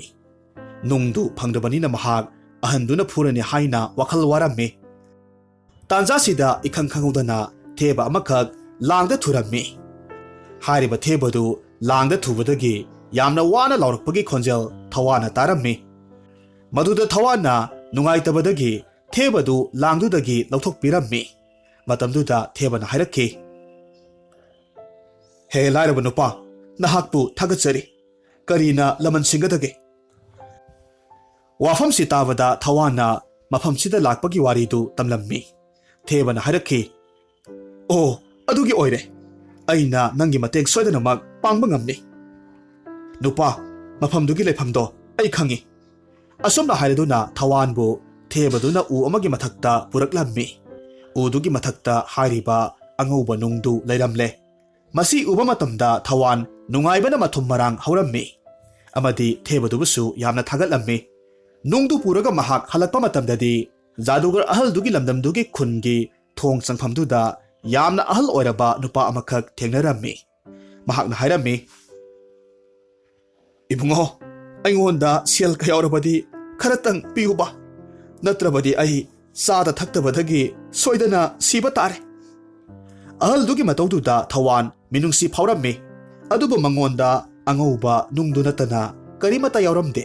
ꯅꯨꯡꯗꯨ ꯐꯪꯗ꯭ꯔꯕꯅꯤꯅ ꯃꯍꯥꯛ ꯑꯍꯟꯗꯨꯅ ꯐꯨꯔꯅꯤ ꯍꯥꯏꯅ ꯋꯥꯈꯜ ꯋꯥꯔꯝꯃꯤ꯫ ꯇꯥꯟꯖꯥꯁꯤꯗ ꯏꯈꯪ ꯈꯪꯍꯧꯗꯅ ꯊꯦꯕ ꯑꯃꯈꯛ ꯂꯥꯡꯗ ꯊꯨꯔꯝꯃꯤ꯫ ꯍꯥꯏꯔꯤꯕ ꯊꯦꯕꯗꯨ ꯂꯥꯡꯗ ꯊꯨꯕꯗꯒꯤ ꯌꯥꯝꯅ ꯋꯥꯅ ꯂꯥꯎꯔꯛꯄꯒꯤ ꯈꯣꯟꯖꯦꯜ ꯊꯋꯥꯟꯅ ꯇꯥꯔꯝꯃꯤ꯫ ꯃꯗꯨꯗ ꯊꯋꯥꯟꯅ ꯅꯨꯡꯉꯥꯏꯇꯕꯗꯒꯤ ꯊꯦꯕꯗꯨ ꯂꯥꯡꯗꯨꯗꯒꯤ ꯂꯧꯊꯣꯛꯄꯤꯔꯝꯃꯤ꯫ ꯃꯇꯝꯗꯨꯗ ꯊꯦꯕꯅ ꯍꯥꯏꯔꯛꯈꯤ, "ꯍꯦ ꯂꯥꯏꯔꯕ ꯅꯨꯄꯥ, ꯅꯍꯥꯛꯄꯨ ꯊꯥꯒꯠꯆꯔꯤ꯫ ꯀꯔꯤꯅ ꯂꯃꯟ ꯁꯤꯡꯒꯗꯒꯦ?" ꯋꯥꯐꯝꯁꯤ ꯇꯥꯕꯗ ꯊꯋꯥꯟꯅ ꯃꯐꯝꯁꯤꯗ ꯂꯥꯛꯄꯒꯤ ꯋꯥꯔꯤꯗꯨ ꯇꯝꯂꯝꯃꯤ꯫ ꯊꯦꯕꯅ ꯍꯥꯏꯔꯛꯈꯤ, "ꯑꯣ, ꯑꯗꯨꯒꯤ ꯑꯣꯏꯔꯦ꯫ ꯑꯩꯅ ꯅꯪꯒꯤ ꯃꯇꯦꯡ ꯁꯣꯏꯗꯅꯃꯛ ꯄꯥꯡꯕ ꯉꯝꯂꯤ꯫ ꯅꯨꯄꯥ, ꯃꯐꯝꯗꯨꯒꯤ ꯂꯩꯐꯝꯗꯣ ꯑꯩ ꯈꯪꯏ꯫" ꯑꯁꯨꯝꯅ ꯍꯥꯏꯔꯗꯨꯅ ꯊꯋꯥꯟꯕꯨ ꯊꯦꯕꯗꯨꯅ ꯎ ꯑꯃꯒꯤ ꯃꯊꯛꯇ ꯄꯨꯔꯛꯂꯝꯃꯤ꯫ ꯎꯗꯨꯒꯤ ꯃꯊꯛꯇ ꯍꯥꯏꯔꯤꯕ ꯑꯉꯧꯕ ꯅꯨꯡꯗꯨ ꯂꯩꯔꯝꯂꯦ꯫ ꯃꯁꯤ ꯎꯕ ꯃꯇꯝꯗ ꯊꯋꯥꯟ ꯅꯨꯡꯉꯥꯏꯕꯅ ꯃꯊꯨꯝ ꯃꯔꯥꯡ ꯍꯧꯔꯝꯃꯤ ꯑꯃꯗꯤ ꯊꯦꯕꯗꯨꯕꯨꯁꯨ ꯌꯥꯝꯅ ꯊꯥꯒꯠꯂꯝꯃꯤ꯫ ꯅꯨꯡꯗꯨ ꯄꯨꯔꯒ ꯃꯍꯥꯛ ꯍꯜꯂꯛꯄ ꯃꯇꯝꯗꯗꯤ ꯖꯥꯗꯨꯒꯔ ꯑꯍꯜꯗꯨꯒꯤ ꯂꯝꯗꯝꯗꯨꯒꯤ ꯈꯨꯟꯒꯤ ꯊꯣꯡ ꯆꯪꯐꯝꯗꯨꯗ ꯌꯥꯝꯅ ꯑꯍꯜ ꯑꯣꯏꯔꯕ ꯅꯨꯄꯥ ꯑꯃꯈꯛ ꯊꯦꯡꯅꯔꯝꯃꯤ꯫ ꯃꯍꯥꯛꯅ ꯍꯥꯏꯔꯝꯃꯤ, "ꯏꯕꯨꯡꯉꯣ, ꯑꯩꯉꯣꯟꯗ ꯁꯦꯜ ꯀꯌꯥꯎꯔꯕꯗꯤ ꯈꯔꯇꯪ ꯄꯤꯌꯨꯕ, ꯅꯠꯇ꯭ꯔꯕꯗꯤ ꯑꯩ ꯆꯥꯗ ꯊꯛꯇꯕꯗꯒꯤ ꯁꯣꯏꯗꯅ ꯁꯤꯕ ꯇꯥꯔꯦ꯫" ꯑꯍꯜꯗꯨꯒꯤ ꯃꯇꯧꯗꯨꯗ ꯊꯋꯥꯟ ꯃꯤꯅꯨꯡꯁꯤ ꯐꯥꯎꯔꯝꯃꯤ꯫ ꯑꯗꯨꯕꯨ ꯃꯉꯣꯟꯗ ꯑꯉꯧꯕ ꯅꯨꯡꯗꯨ ꯅꯠꯇꯅ ꯀꯔꯤꯃꯠꯇ ꯌꯥꯎꯔꯝꯗꯦ꯫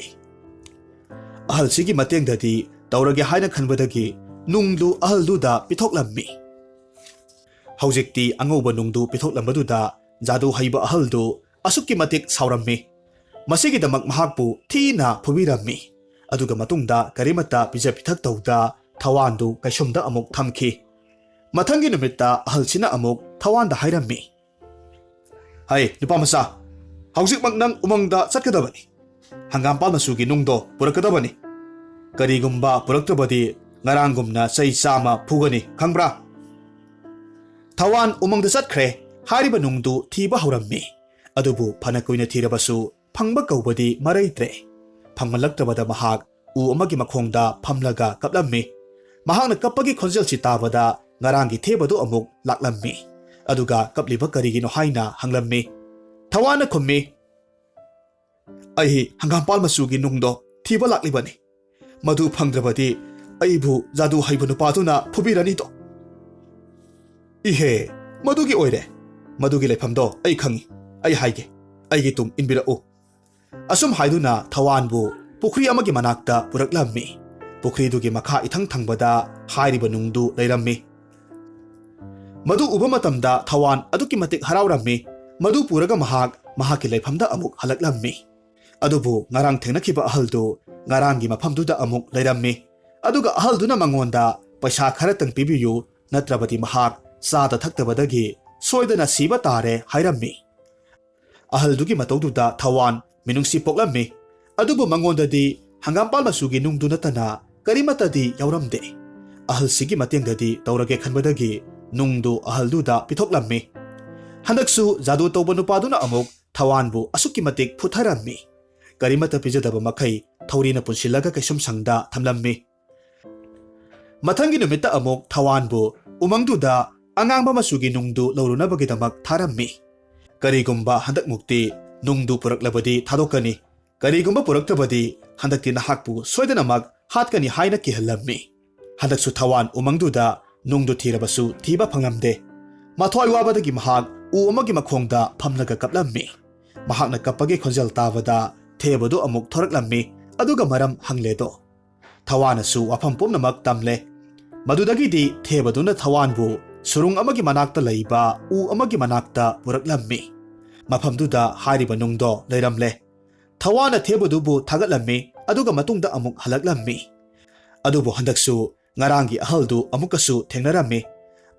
ꯑꯍꯜꯁꯤꯒꯤ ꯃꯇꯦꯡꯗꯗꯤ ꯇꯧꯔꯒꯦ ꯍꯥꯏꯅ ꯈꯟꯕꯗꯒꯤ ꯅꯨꯡꯗꯨ ꯑꯍꯜꯗꯨꯗ ꯄꯤꯊꯣꯛꯂꯝꯃꯤ꯫ ꯍꯧꯖꯤꯛꯇꯤ ꯑꯉꯧꯕ ꯅꯨꯡꯗꯨ ꯄꯤꯊꯣꯛꯂꯝꯕꯗꯨꯗ ꯖꯥꯗꯨ ꯍꯩꯕ ꯑꯍꯜꯗꯨ ꯑꯁꯨꯛꯀꯤ ꯃꯇꯤꯛ ꯁꯥꯎꯔꯝꯃꯤ꯫ ꯃꯁꯤꯒꯤꯗꯃꯛ ꯃꯍꯥꯛꯄꯨ ꯊꯤꯅ ꯐꯨꯕꯤꯔꯝꯃꯤ꯫ ꯑꯗꯨꯒ ꯃꯇꯨꯡꯗ ꯀꯔꯤꯃꯠꯇ ꯄꯤꯖ ꯄꯤꯊꯛ ꯇꯧꯗ ꯊꯋꯥꯟꯗꯨ ꯀꯩꯁꯨꯝꯗ ꯑꯃꯨꯛ ꯊꯝꯈꯤ꯫ ꯃꯊꯪꯒꯤ ꯅꯨꯃꯤꯠꯇ ꯑꯍꯜꯁꯤꯅ ꯑꯃꯨꯛ ꯊꯋꯥꯟꯗ ꯍꯥꯏꯔꯝꯃꯤ, "ꯍꯩ, ꯅꯨꯄꯥ ꯃꯆꯥ, ꯍꯧꯖꯤꯛꯃꯛ ꯅꯪ ꯎꯃꯪꯗ ꯆꯠꯀꯗꯕꯅꯤ꯫ ꯍꯪꯒꯥꯝꯄꯥꯜ ꯃꯆꯨꯒꯤ ꯅꯨꯡꯗꯣ ꯄꯨꯔꯛꯀꯗꯕꯅꯤ꯫ ꯀꯔꯤꯒꯨꯝꯕ ꯄꯨꯔꯛꯇ꯭ꯔꯕꯗꯤ ꯉꯔꯥꯡꯒꯨꯝꯅ ꯆꯩ ꯆꯥꯝꯃ ꯐꯨꯒꯅꯤ, ꯈꯪꯕ꯭ꯔꯥ? ꯊꯋꯥꯟ ꯎꯃꯪꯗ ꯆꯠꯈ꯭ꯔꯦ꯫ ꯍꯥꯏꯔꯤꯕ ꯅꯨꯡꯗꯨ ꯊꯤꯕ ꯍꯧꯔꯝꯃꯤ꯫ ꯑꯗꯨꯕꯨ ꯐꯅ ꯀꯨꯏꯅ ꯊꯤꯔꯕꯁꯨ ꯐꯪꯕ ꯀꯧꯕꯗꯤ ꯃꯔꯩꯇ꯭ꯔꯦ꯫ ꯐꯪꯃꯜꯂꯛꯇ꯭ꯔꯕꯗ ꯃꯍꯥꯛ ꯎ ꯑꯃꯒꯤ ꯃꯈꯣꯡꯗ ꯐꯝꯂꯒ ꯀꯞꯂꯝꯃꯤ꯫ ꯃꯍꯥꯛꯅ ꯀꯞꯄꯒꯤ ꯈꯣꯟꯖꯦꯜꯁꯤ ꯇꯥꯕꯗ ꯉꯔꯥꯡꯒꯤ ꯊꯦꯕꯗꯨ ꯑꯃꯨꯛ ꯂꯥꯛꯂꯝꯃꯤ꯫ ꯑꯗꯨꯒ ꯀꯞꯂꯤꯕ ꯀꯔꯤꯒꯤꯅꯣ ꯍꯥꯏꯅ ꯍꯪꯂꯝꯃꯤ꯫ ꯊꯋꯥꯟꯅ ꯈꯨꯝꯃꯤ, "ꯑꯩ ꯍꯪꯒꯥꯝꯄꯥꯜ ꯃꯆꯨꯒꯤ ꯅꯨꯡꯗꯣ ꯊꯤꯕ ꯂꯥꯛꯂꯤꯕꯅꯤ꯫ ꯃꯗꯨ ꯐꯪꯗ꯭ꯔꯕꯗꯤ ꯑꯩꯕꯨ ꯖꯥꯗꯨ ꯍꯩꯕ ꯅꯨꯄꯥꯗꯨꯅ ꯐꯨꯕꯤꯔꯅꯤꯗꯣ꯫" "ꯏꯍꯦ, ꯃꯗꯨꯒꯤ ꯑꯣꯏꯔꯦ꯫ ꯃꯗꯨꯒꯤ ꯂꯩꯐꯝꯗꯣ ꯑꯩ ꯈꯪꯏ꯫ ꯑꯩ ꯍꯥꯏꯒꯦ, ꯑꯩꯒꯤ ꯇꯨꯡ ꯏꯟꯕꯤꯔꯛꯎ꯫" ꯑꯁꯨꯝ ꯍꯥꯏꯗꯨꯅ ꯊꯋꯥꯟꯕꯨ ꯄꯨꯈ꯭ꯔꯤ ꯑꯃꯒꯤ ꯃꯅꯥꯛꯇ ꯄꯨꯔꯛꯂꯝꯃꯤ꯫ ꯄꯨꯈ꯭ꯔꯤꯗꯨꯒꯤ ꯃꯈꯥ ꯏꯊꯪ ꯊꯪꯕꯗ ꯍꯥꯏꯔꯤꯕ ꯅꯨꯡꯗꯨ ꯂꯩꯔꯝꯃꯤ꯫ ꯃꯗꯨ ꯎꯕ ꯃꯇꯝꯗ ꯊꯋꯥꯟ ꯑꯗꯨꯛꯀꯤ ꯃꯇꯤꯛ ꯍꯔꯥꯎꯔꯝꯃꯤ꯫ ꯃꯗꯨ ꯄꯨꯔꯒ ꯃꯍꯥꯛ ꯃꯍꯥꯛꯀꯤ ꯂꯩꯐꯝꯗ ꯑꯃꯨꯛ ꯍꯜꯂꯛꯂꯝꯃꯤ꯫ ꯑꯗꯨꯕꯨ ꯉꯔꯥꯡ ꯊꯦꯡꯅꯈꯤꯕ ꯑꯍꯜꯗꯨ ꯉꯔꯥꯡꯒꯤ ꯃꯐꯝꯗꯨꯗ ꯑꯃꯨꯛ ꯂꯩꯔꯝꯃꯤ꯫ ꯑꯗꯨꯒ ꯑꯍꯜꯗꯨꯅ ꯃꯉꯣꯟꯗ "ꯄꯩꯁꯥ ꯈꯔꯇꯪ ꯄꯤꯕꯤꯌꯨ, ꯅꯠꯇ꯭ꯔꯕꯗꯤ ꯃꯍꯥꯛ ꯆꯥꯗ ꯊꯛꯇꯕꯗꯒꯤ ꯁꯣꯏꯗꯅ ꯁꯤꯕ ꯇꯥꯔꯦ" ꯍꯥꯏꯔꯝꯃꯤ꯫ ꯑꯍꯜꯗꯨꯒꯤ ꯃꯇꯧꯗꯨꯗ ꯊꯋꯥꯟ ꯃꯤꯅꯨꯡꯁꯤ ꯄꯣꯛꯂꯝꯃꯤ꯫ ꯑꯗꯨꯕꯨ ꯃꯉꯣꯟꯗꯗꯤ ꯍꯪꯒꯥꯝꯄꯥꯜ ꯃꯆꯨꯒꯤ ꯅꯨꯡꯗꯨ ꯅꯠꯇꯅ ꯀꯔꯤꯃꯠꯇꯗꯤ ꯌꯥꯎꯔꯝꯗꯦ꯫ ꯑꯍꯜꯁꯤꯒꯤ ꯃꯇꯦꯡꯗꯗꯤ ꯇꯧꯔꯒꯦ ꯈꯟꯕꯗꯒꯤ ꯅꯨꯡꯗꯨ ꯑꯍꯜꯗꯨꯗ ꯄꯤꯊꯣꯛꯂꯝꯃꯤ꯫ ꯍꯟꯗꯛꯁꯨ ꯖꯥꯗꯨ ꯇꯧꯕ ꯅꯨꯄꯥꯗꯨꯅ ꯑꯃꯨꯛ ꯊꯋꯥꯟꯕꯨ ꯑꯁꯨꯛꯀꯤ ꯃꯇꯤꯛ ꯐꯨꯊꯔꯝꯃꯤ꯫ ꯀꯔꯤꯃꯠꯇ ꯄꯤꯖꯗꯕ ꯃꯈꯩ ꯊꯧꯔꯤꯅ ꯄꯨꯟꯁꯤꯜꯂꯒ ꯀꯩꯁꯨꯝꯁꯪꯗ ꯊꯝꯂꯝꯃꯤ꯫ ꯃꯊꯪꯒꯤ ꯅꯨꯃꯤꯠꯇ ꯑꯃꯨꯛ ꯊꯋꯥꯟꯕꯨ ꯎꯃꯪꯗꯨꯗ ꯑꯉꯥꯡꯕ ꯃꯆꯨꯒꯤ ꯅꯨꯡꯗꯨ ꯂꯧꯔꯨꯅꯕꯒꯤꯗꯃꯛ ꯊꯥꯔꯝꯃꯤ꯫ "ꯀꯔꯤꯒꯨꯝꯕ ꯍꯟꯗꯛꯃꯨꯛꯇꯤ ꯅꯨꯡꯗꯨ ꯄꯨꯔꯛꯂꯕꯗꯤ ꯊꯥꯗꯣꯛꯀꯅꯤ꯫ ꯀꯔꯤꯒꯨꯝꯕ ꯄꯨꯔꯛꯇ꯭ꯔꯕꯗꯤ ꯍꯟꯗꯛꯇꯤ ꯅꯍꯥꯛꯄꯨ ꯁꯣꯏꯗꯅꯃꯛ ꯍꯥꯠꯀꯅꯤ" ꯍꯥꯏꯅ ꯀꯤꯍꯜꯂꯝꯃꯤ꯫ ꯍꯟꯗꯛꯁꯨ ꯊꯋꯥꯟ ꯎꯃꯪꯗꯨꯗ ꯅꯨꯡꯗꯨ ꯊꯤꯔꯕꯁꯨ ꯊꯤꯕ ꯐꯪꯂꯝꯗꯦ꯫ ꯃꯊ꯭ꯋꯥꯏ ꯋꯥꯕꯗꯒꯤ ꯃꯍꯥꯛ ꯎ ꯑꯃꯒꯤ ꯃꯈꯣꯡꯗ ꯐꯝꯂꯒ ꯀꯞꯂꯝꯃꯤ꯫ ꯃꯍꯥꯛꯅ ꯀꯞꯄꯒꯤ ꯈꯣꯟꯖꯦꯜ ꯇꯥꯕꯗ ꯊꯦꯕꯗꯨ ꯑꯃꯨꯛ ꯊꯣꯔꯛꯂꯝꯃꯤ, ꯑꯗꯨꯒ ꯃꯔꯝ ꯍꯪꯂꯦꯗꯣ꯫ ꯊꯋꯥꯟꯅꯁꯨ ꯋꯥꯐꯝ ꯄꯨꯝꯅꯃꯛ ꯇꯝꯂꯦ꯫ ꯃꯗꯨꯗꯒꯤꯗꯤ ꯊꯦꯕꯗꯨꯅ ꯊꯋꯥꯟꯕꯨ ꯁꯨꯔꯨꯡ ꯑꯃꯒꯤ ꯃꯅꯥꯛꯇ ꯂꯩꯕ ꯎ ꯑꯃꯒꯤ ꯃꯅꯥꯛꯇ ꯄꯨꯔꯛꯂꯝꯃꯤ꯫ ꯃꯐꯝꯗꯨꯗ ꯍꯥꯏꯔꯤꯕ ꯅꯨꯡꯗꯣ ꯂꯩꯔꯝꯂꯦ꯫ ꯊꯋꯥꯟꯅ ꯊꯦꯕꯗꯨꯕꯨ ꯊꯥꯒꯠꯂꯝꯃꯤ, ꯑꯗꯨꯒ ꯃꯇꯨꯡꯗ ꯑꯃꯨꯛ ꯍꯜꯂꯛꯂꯝꯃꯤ꯫ ꯑꯗꯨꯕꯨ ꯍꯟꯗꯛꯁꯨ ꯉꯔꯥꯡꯒꯤ ꯑꯍꯜꯗꯨ ꯑꯃꯨꯛꯀꯁꯨ ꯊꯦꯡꯅꯔꯝꯃꯤ꯫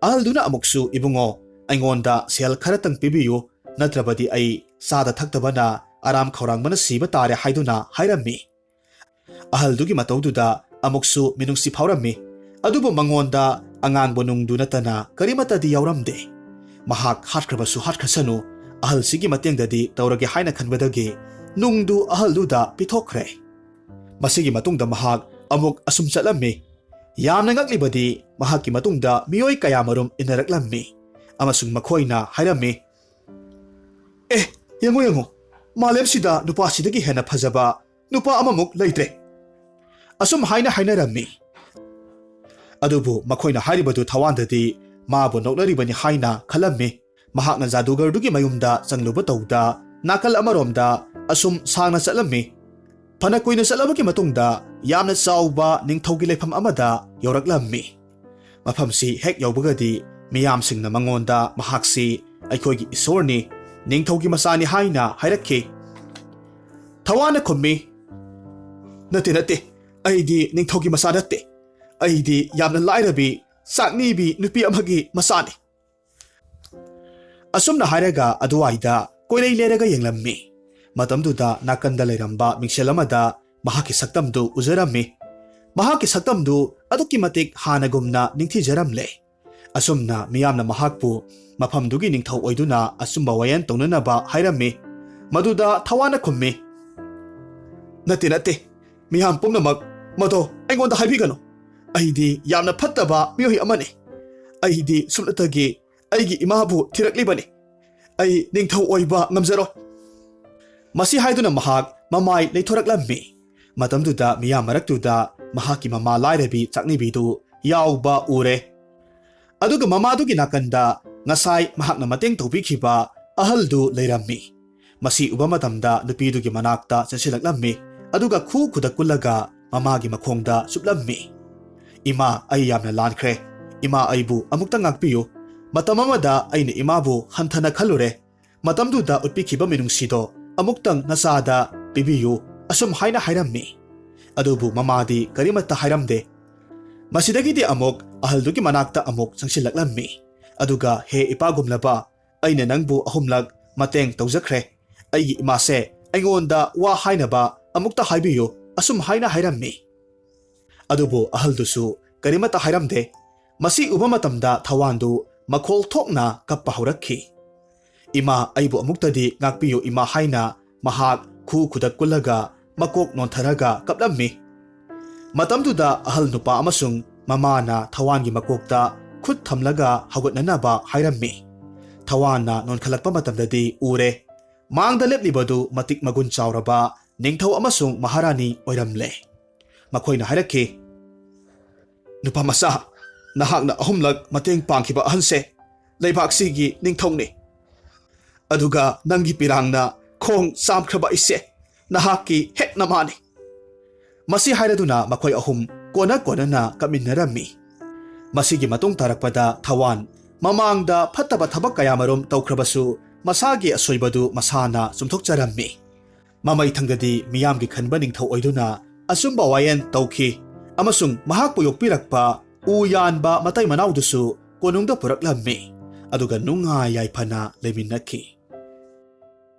ꯑꯍꯜꯗꯨꯅ ꯑꯃꯨꯛꯁꯨ, "ꯏꯕꯨꯡꯉꯣ, ꯑꯩꯉꯣꯟꯗ ꯁꯦꯜ ꯈꯔꯇꯪ ꯄꯤꯕꯤꯌꯨ, ꯅꯠꯇ꯭ꯔꯕꯗꯤ ꯑꯩ ꯆꯥꯗ ꯊꯛꯇꯕꯅ ꯑꯔꯥꯝ ꯈꯧꯔꯥꯡꯕꯅ ꯁꯤꯕ ꯇꯥꯔꯦ" ꯍꯥꯏꯗꯨꯅ ꯍꯥꯏꯔꯝꯃꯤ꯫ ꯑꯍꯜꯗꯨꯒꯤ ꯃꯇꯧꯗꯨꯗ ꯑꯃꯨꯛꯁꯨ ꯃꯤꯅꯨꯡꯁꯤ ꯐꯥꯎꯔꯝꯃꯤ꯫ ꯑꯗꯨꯕꯨ ꯃꯉꯣꯟꯗ ꯑꯉꯥꯡꯕ ꯅꯨꯡꯗꯨ ꯅꯠꯇꯅ ꯀꯔꯤꯃꯠꯇꯗꯤ ꯌꯥꯎꯔꯝꯗꯦ꯫ ꯃꯍꯥꯛ ꯍꯥꯠꯈ꯭ꯔꯕꯁꯨ ꯍꯥꯠꯈ꯭ꯔꯁꯅꯨ, ꯑꯍꯜꯁꯤꯒꯤ ꯃꯇꯦꯡꯗꯗꯤ ꯇꯧꯔꯒꯦ ꯍꯥꯏꯅ ꯈꯟꯕꯗꯒꯤ ꯅꯨꯡꯗꯨ ꯑꯍꯜꯗꯨꯗ ꯄꯤꯊꯣꯛꯈ꯭ꯔꯦ꯫ ꯃꯁꯤꯒꯤ ꯃꯇꯨꯡꯗ ꯃꯍꯥꯛ ꯑꯃꯨꯛ ꯑꯁꯨꯝ ꯆꯠꯂꯝꯃꯤ꯫ ꯌꯥꯝꯅ ꯉꯛꯂꯤꯕꯗꯤ ꯃꯍꯥꯛꯀꯤ ꯃꯇꯨꯡꯗ ꯃꯤꯑꯣꯏ ꯀꯌꯥꯃꯔꯨꯝ ꯏꯟꯅꯔꯛꯂꯝꯃꯤ ꯑꯃꯁꯨꯡ ꯃꯈꯣꯏꯅ ꯍꯥꯏꯔꯝꯃꯤ, "ꯑꯦ, ꯌꯦꯡꯉꯨ, ꯌꯦꯡꯉꯨ, ꯃꯥꯂꯦꯝꯁꯤꯗ ꯅꯨꯄꯥꯁꯤꯗꯒꯤ ꯍꯦꯟꯅ ꯐꯖꯕ ꯅꯨꯄꯥ ꯑꯃꯃꯨꯛ ꯂꯩꯇ꯭ꯔꯦ"꯫ ꯑꯁꯨꯝ ꯍꯥꯏꯅ ꯍꯥꯏꯅꯔꯝꯃꯤ꯫ ꯑꯗꯨꯕꯨ ꯃꯈꯣꯏꯅ ꯍꯥꯏꯔꯤꯕꯗꯨ ꯊꯋꯥꯟꯗꯗꯤ ꯃꯥꯕꯨ ꯅꯣꯛꯅꯔꯤꯕꯅꯤ ꯍꯥꯏꯅ ꯈꯜꯂꯝꯃꯤ꯫ ꯃꯍꯥꯛꯅ ꯖꯥꯗꯨꯒꯔꯗꯨꯒꯤ ꯃꯌꯨꯝꯗ ꯆꯪꯂꯨꯕ ꯇꯧꯕꯗ, ꯅꯥꯀꯜ ꯑꯃꯔꯣꯝꯗ ꯑꯁꯨꯝ ꯁꯥꯡꯅ ꯆꯠꯂꯝꯃꯤ꯫ ꯐꯅ ꯀꯨꯏꯅ ꯆꯠꯂꯕꯒꯤ ꯃꯇꯨꯡꯗ ꯌꯥꯝꯅ ꯆꯥꯎꯕ ꯅꯤꯡꯊꯧꯒꯤ ꯂꯩꯐꯝ ꯑꯃꯗ ꯌꯧꯔꯛꯂꯝꯃꯤ꯫ ꯃꯐꯝꯁꯤ ꯍꯦꯛ ꯌꯧꯕꯒꯗꯤ ꯃꯤꯌꯥꯝꯁꯤꯡꯅ ꯃꯉꯣꯟꯗ ꯃꯍꯥꯛꯁꯤ ꯑꯩꯈꯣꯏꯒꯤ ꯏꯁꯣꯔꯅꯤ, ꯅꯤꯡꯊꯧꯒꯤ ꯃꯆꯥꯅꯤ ꯍꯥꯏꯅ ꯍꯥꯏꯔꯛꯈꯤ꯫ ꯊꯋꯥꯟꯅ ꯈꯨꯝꯃꯤ, "ꯅꯠꯇꯦ, ꯅꯠꯇꯦ, ꯑꯩꯗꯤ ꯅꯤꯡꯊꯧꯒꯤ ꯃꯆꯥ ꯅꯠꯇꯦ꯫ ꯑꯩꯗꯤ ꯌꯥꯝꯅ ꯂꯥꯏꯔꯕꯤ, ꯆꯥꯛꯅꯤꯕꯤ ꯅꯨꯄꯤ ꯑꯃꯒꯤ ꯃꯆꯥꯅꯤ"꯫ ꯑꯁꯨꯝꯅ ꯍꯥꯏꯔꯒ ꯑꯗꯨꯋꯥꯏꯗ ꯀꯣꯏꯂꯩ ꯂꯩꯔꯒ ꯌꯦꯡꯂꯝꯃꯤ꯫ ꯃꯇꯝꯗꯨꯗ ꯅꯥꯀꯟꯗ ꯂꯩꯔꯝꯕ ꯃꯤꯡꯁꯦꯜ ꯑꯃꯗ ꯃꯍꯥꯛꯀꯤ ꯁꯛꯇꯝꯗꯨ ꯎꯖꯔꯝꯃꯤ꯫ ꯃꯍꯥꯛꯀꯤ ꯁꯛꯇꯝꯗꯨ ꯑꯗꯨꯛꯀꯤ ꯃꯇꯤꯛ ꯍꯥꯟꯅꯒꯨꯝꯅ ꯅꯤꯡꯊꯤꯖꯔꯝꯂꯦ꯫ ꯑꯁꯨꯝꯅ ꯃꯤꯌꯥꯝꯅ ꯃꯍꯥꯛꯄꯨ ꯃꯐꯝꯗꯨꯒꯤ ꯅꯤꯡꯊꯧ ꯑꯣꯏꯗꯨꯅ ꯑꯆꯨꯝꯕ ꯋꯥꯌꯦꯜ ꯇꯧꯅꯅꯕ ꯍꯥꯏꯔꯝꯃꯤ꯫ ꯃꯗꯨꯗ ꯊꯋꯥꯟꯅ ꯈꯨꯝꯃꯤ, "ꯅꯠꯇꯦ, ꯅꯠꯇꯦ, ꯃꯤꯌꯥꯝ ꯄꯨꯝꯅꯃꯛ ꯃꯗꯣ ꯑꯩꯉꯣꯟꯗ ꯍꯥꯏꯕꯤꯒꯅꯨ꯫ ꯑꯩꯗꯤ ꯌꯥꯝꯅ ꯐꯠꯇꯕ ꯃꯤꯑꯣꯏ ꯑꯃꯅꯤ꯫ ꯑꯩꯗꯤ ꯁꯨꯞꯅꯇꯒꯤ ꯑꯩꯒꯤ ꯏꯃꯥꯕꯨ ꯊꯤꯔꯛꯂꯤꯕꯅꯤ꯫ ꯑꯩ ꯅꯤꯡꯊꯧ ꯑꯣꯏꯕ ꯉꯝꯖꯔꯣꯏ"꯫ ꯃꯁꯤ ꯍꯥꯏꯗꯨꯅ ꯃꯍꯥꯛ ꯃꯃꯥꯏ ꯂꯩꯊꯣꯔꯛꯂꯝꯃꯤ꯫ ꯃꯇꯝꯗꯨꯗ ꯃꯤꯌꯥꯝ ꯃꯔꯛꯇꯨꯗ ꯃꯍꯥꯛꯀꯤ ꯃꯃꯥ ꯂꯥꯏꯔꯕꯤ ꯆꯥꯛꯅꯤꯕꯤꯗꯨ ꯌꯥꯎꯕ ꯎꯔꯦ꯫ ꯑꯗꯨꯒ ꯃꯃꯥꯗꯨꯒꯤ ꯅꯥꯀꯟꯗ ꯉꯁꯥꯏ ꯃꯍꯥꯛꯅ ꯃꯇꯦꯡ ꯇꯧꯕꯤꯈꯤꯕ ꯑꯍꯜꯗꯨ ꯂꯩꯔꯝꯃꯤ꯫ ꯃꯁꯤ ꯎꯕ ꯃꯇꯝꯗ ꯅꯨꯄꯤꯗꯨꯒꯤ ꯃꯅꯥꯛꯇ ꯆꯦꯟꯁꯤꯜꯂꯛꯂꯝꯃꯤ꯫ ꯑꯗꯨꯒ ꯈꯨ ꯈꯨꯗ ꯀꯨꯜꯂꯒ ꯃꯃꯥꯒꯤ ꯃꯈꯣꯡꯗ ꯆꯨꯞꯂꯝꯃꯤ꯫ "ꯏꯃꯥ, ꯑꯩ ꯌꯥꯝꯅ ꯂꯥꯟꯈ꯭ꯔꯦ꯫ ꯏꯃꯥ, ꯑꯩꯕꯨ ꯑꯃꯨꯛꯇ ꯉꯥꯛꯄꯤꯌꯨ꯫ ꯃꯇꯝ ꯑꯃꯗ ꯑꯩꯅ ꯏꯃꯥꯕꯨ ꯍꯟꯊꯅ ꯈꯜꯂꯨꯔꯦ꯫ ꯃꯇꯝꯗꯨꯗ ꯎꯠꯄꯤꯈꯤꯕ ꯃꯤꯅꯨꯡꯁꯤꯗꯣ ꯑꯃꯨꯛꯇꯪ ꯅꯆꯥꯗ ꯄꯤꯕꯤꯌꯨ", ꯑꯁꯨꯝ ꯍꯥꯏꯅ ꯍꯥꯏꯔꯝꯃꯤ꯫ ꯑꯗꯨꯕꯨ ꯃꯃꯥꯗꯤ ꯀꯔꯤꯃꯠꯇ ꯍꯥꯏꯔꯝꯗꯦ꯫ ꯃꯁꯤꯗꯒꯤꯗꯤ ꯑꯃꯨꯛ ꯑꯍꯜꯗꯨꯒꯤ ꯃꯅꯥꯛꯇ ꯑꯃꯨꯛ ꯆꯪꯁꯤꯜꯂꯛꯂꯝꯃꯤ꯫ ꯑꯗꯨꯒ, "ꯍꯦ ꯏꯄꯥꯒꯨꯝꯂꯕ, ꯑꯩꯅ ꯅꯪꯕꯨ ꯑꯍꯨꯝꯂꯛ ꯃꯇꯦꯡ ꯇꯧꯖꯈ꯭ꯔꯦ꯫ ꯑꯩꯒꯤ ꯏꯃꯥꯁꯦ ꯑꯩꯉꯣꯟꯗ ꯋꯥ ꯍꯥꯏꯅꯕ ꯑꯃꯨꯛꯇ ꯍꯥꯏꯕꯤꯌꯨ", ꯑꯁꯨꯝ ꯍꯥꯏꯅ ꯍꯥꯏꯔꯝꯃꯤ꯫ ꯑꯗꯨꯕꯨ ꯑꯍꯜꯗꯨꯁꯨ ꯀꯔꯤꯃꯠꯇ ꯍꯥꯏꯔꯝꯗꯦ꯫ ꯃꯁꯤ ꯎꯕ ꯃꯇꯝꯗ ꯊꯋꯥꯟꯗꯨ ꯃꯈꯣꯜ ꯊꯣꯛꯅ ꯀꯞꯄ ꯍꯧꯔꯛꯈꯤ꯫ "ꯏꯃꯥ, ꯑꯩꯕꯨ ꯑꯃꯨꯛꯇꯗꯤ ꯉꯥꯛꯄꯤꯌꯨ ꯏꯃꯥ" ꯍꯥꯏꯅ ꯃꯍꯥꯛ ꯈꯨ ꯈꯨꯗꯛ ꯀꯨꯜꯂꯒ ꯃꯀꯣꯛ ꯅꯣꯟꯊꯔꯒ ꯀꯞꯂꯝꯃꯤ꯫ ꯃꯇꯝꯗꯨꯗ ꯑꯍꯜ ꯅꯨꯄꯥ ꯑꯃꯁꯨꯡ ꯃꯃꯥꯅ ꯊꯋꯥꯟꯒꯤ ꯃꯀꯣꯛꯇ ꯈꯨꯠ ꯊꯝꯂꯒ ꯍꯧꯒꯠꯅꯅꯕ ꯍꯥꯏꯔꯝꯃꯤ꯫ ꯊꯋꯥꯟꯅ ꯅꯣꯟꯈꯠꯂꯛꯄ ꯃꯇꯝꯗꯗꯤ ꯎꯔꯦ꯫ ꯃꯥꯡꯗ ꯂꯦꯞꯂꯤꯕꯗꯨ ꯃꯇꯤꯛ ꯃꯒꯨꯟ ꯆꯥꯎꯔꯕ ꯅꯤꯡꯊꯧ ꯑꯃꯁꯨꯡ ꯃꯍꯥꯔꯥꯅꯤ ꯑꯣꯏꯔꯝꯂꯦ꯫ ꯃꯈꯣꯏꯅ ꯍꯥꯏꯔꯛꯈꯤ, "ꯅꯨꯄꯥ ꯃꯆꯥ, ꯅꯍꯥꯛꯅ ꯑꯍꯨꯝꯂꯛ ꯃꯇꯦꯡ ꯄꯥꯡꯈꯤꯕ ꯑꯍꯟꯁꯦ ꯂꯩꯕꯥꯛꯁꯤꯒꯤ ꯅꯤꯡꯊꯧꯅꯤ꯫ ꯑꯗꯨꯒ ꯅꯪꯒꯤ ꯄꯤꯔꯥꯡꯅ ꯈꯣꯡ ꯆꯥꯝꯈ꯭ꯔꯕ ꯑꯩꯁꯦ ꯅꯍꯥꯛꯀꯤ ꯍꯦꯛ ꯅꯃꯥꯅꯤ"꯫ ꯃꯁꯤ ꯍꯥꯏꯔꯗꯨꯅ ꯃꯈꯣꯏ ꯑꯍꯨꯝ ꯀꯣꯟꯅ ꯀꯣꯟꯅꯅ ꯀꯞꯃꯤꯟꯅꯔꯝꯃꯤ꯫ ꯃꯁꯤꯒꯤ ꯃꯇꯨꯡ ꯇꯥꯔꯛꯄꯗ ꯊꯋꯥꯟ ꯃꯃꯥꯡꯗ ꯐꯠꯇꯕ ꯊꯕꯛ ꯀꯌꯥꯃꯔꯨꯝ ꯇꯧꯈ꯭ꯔꯕꯁꯨ ꯃꯁꯥꯒꯤ ꯑꯁꯣꯏꯕꯗꯨ ꯃꯁꯥꯅ ꯆꯨꯝꯊꯣꯛꯆꯔꯝꯃꯤ꯫ ꯃꯃꯩ ꯊꯪꯗꯗꯤ ꯃꯤꯌꯥꯝꯒꯤ ꯈꯟꯕ ꯅꯤꯡꯊꯧ ꯑꯣꯏꯗꯨꯅ ꯑꯆꯨꯝꯕ ꯋꯥꯌꯦꯜ ꯇꯧꯈꯤ ꯑꯃꯁꯨꯡ ꯃꯍꯥꯛꯄꯨ ꯌꯣꯛꯄꯤꯔꯛꯄ ꯎ ꯌꯥꯟꯕ ꯃꯇꯩ ꯃꯅꯥꯎꯗꯨꯁꯨ ꯀꯣꯅꯨꯡꯗ ꯄꯨꯔꯛꯂꯝꯃꯤ꯫ ꯑꯗꯨꯒ ꯅꯨꯡꯉꯥꯏ ꯌꯥꯏꯐꯅ ꯂꯩꯃꯤꯟꯅꯈꯤ꯫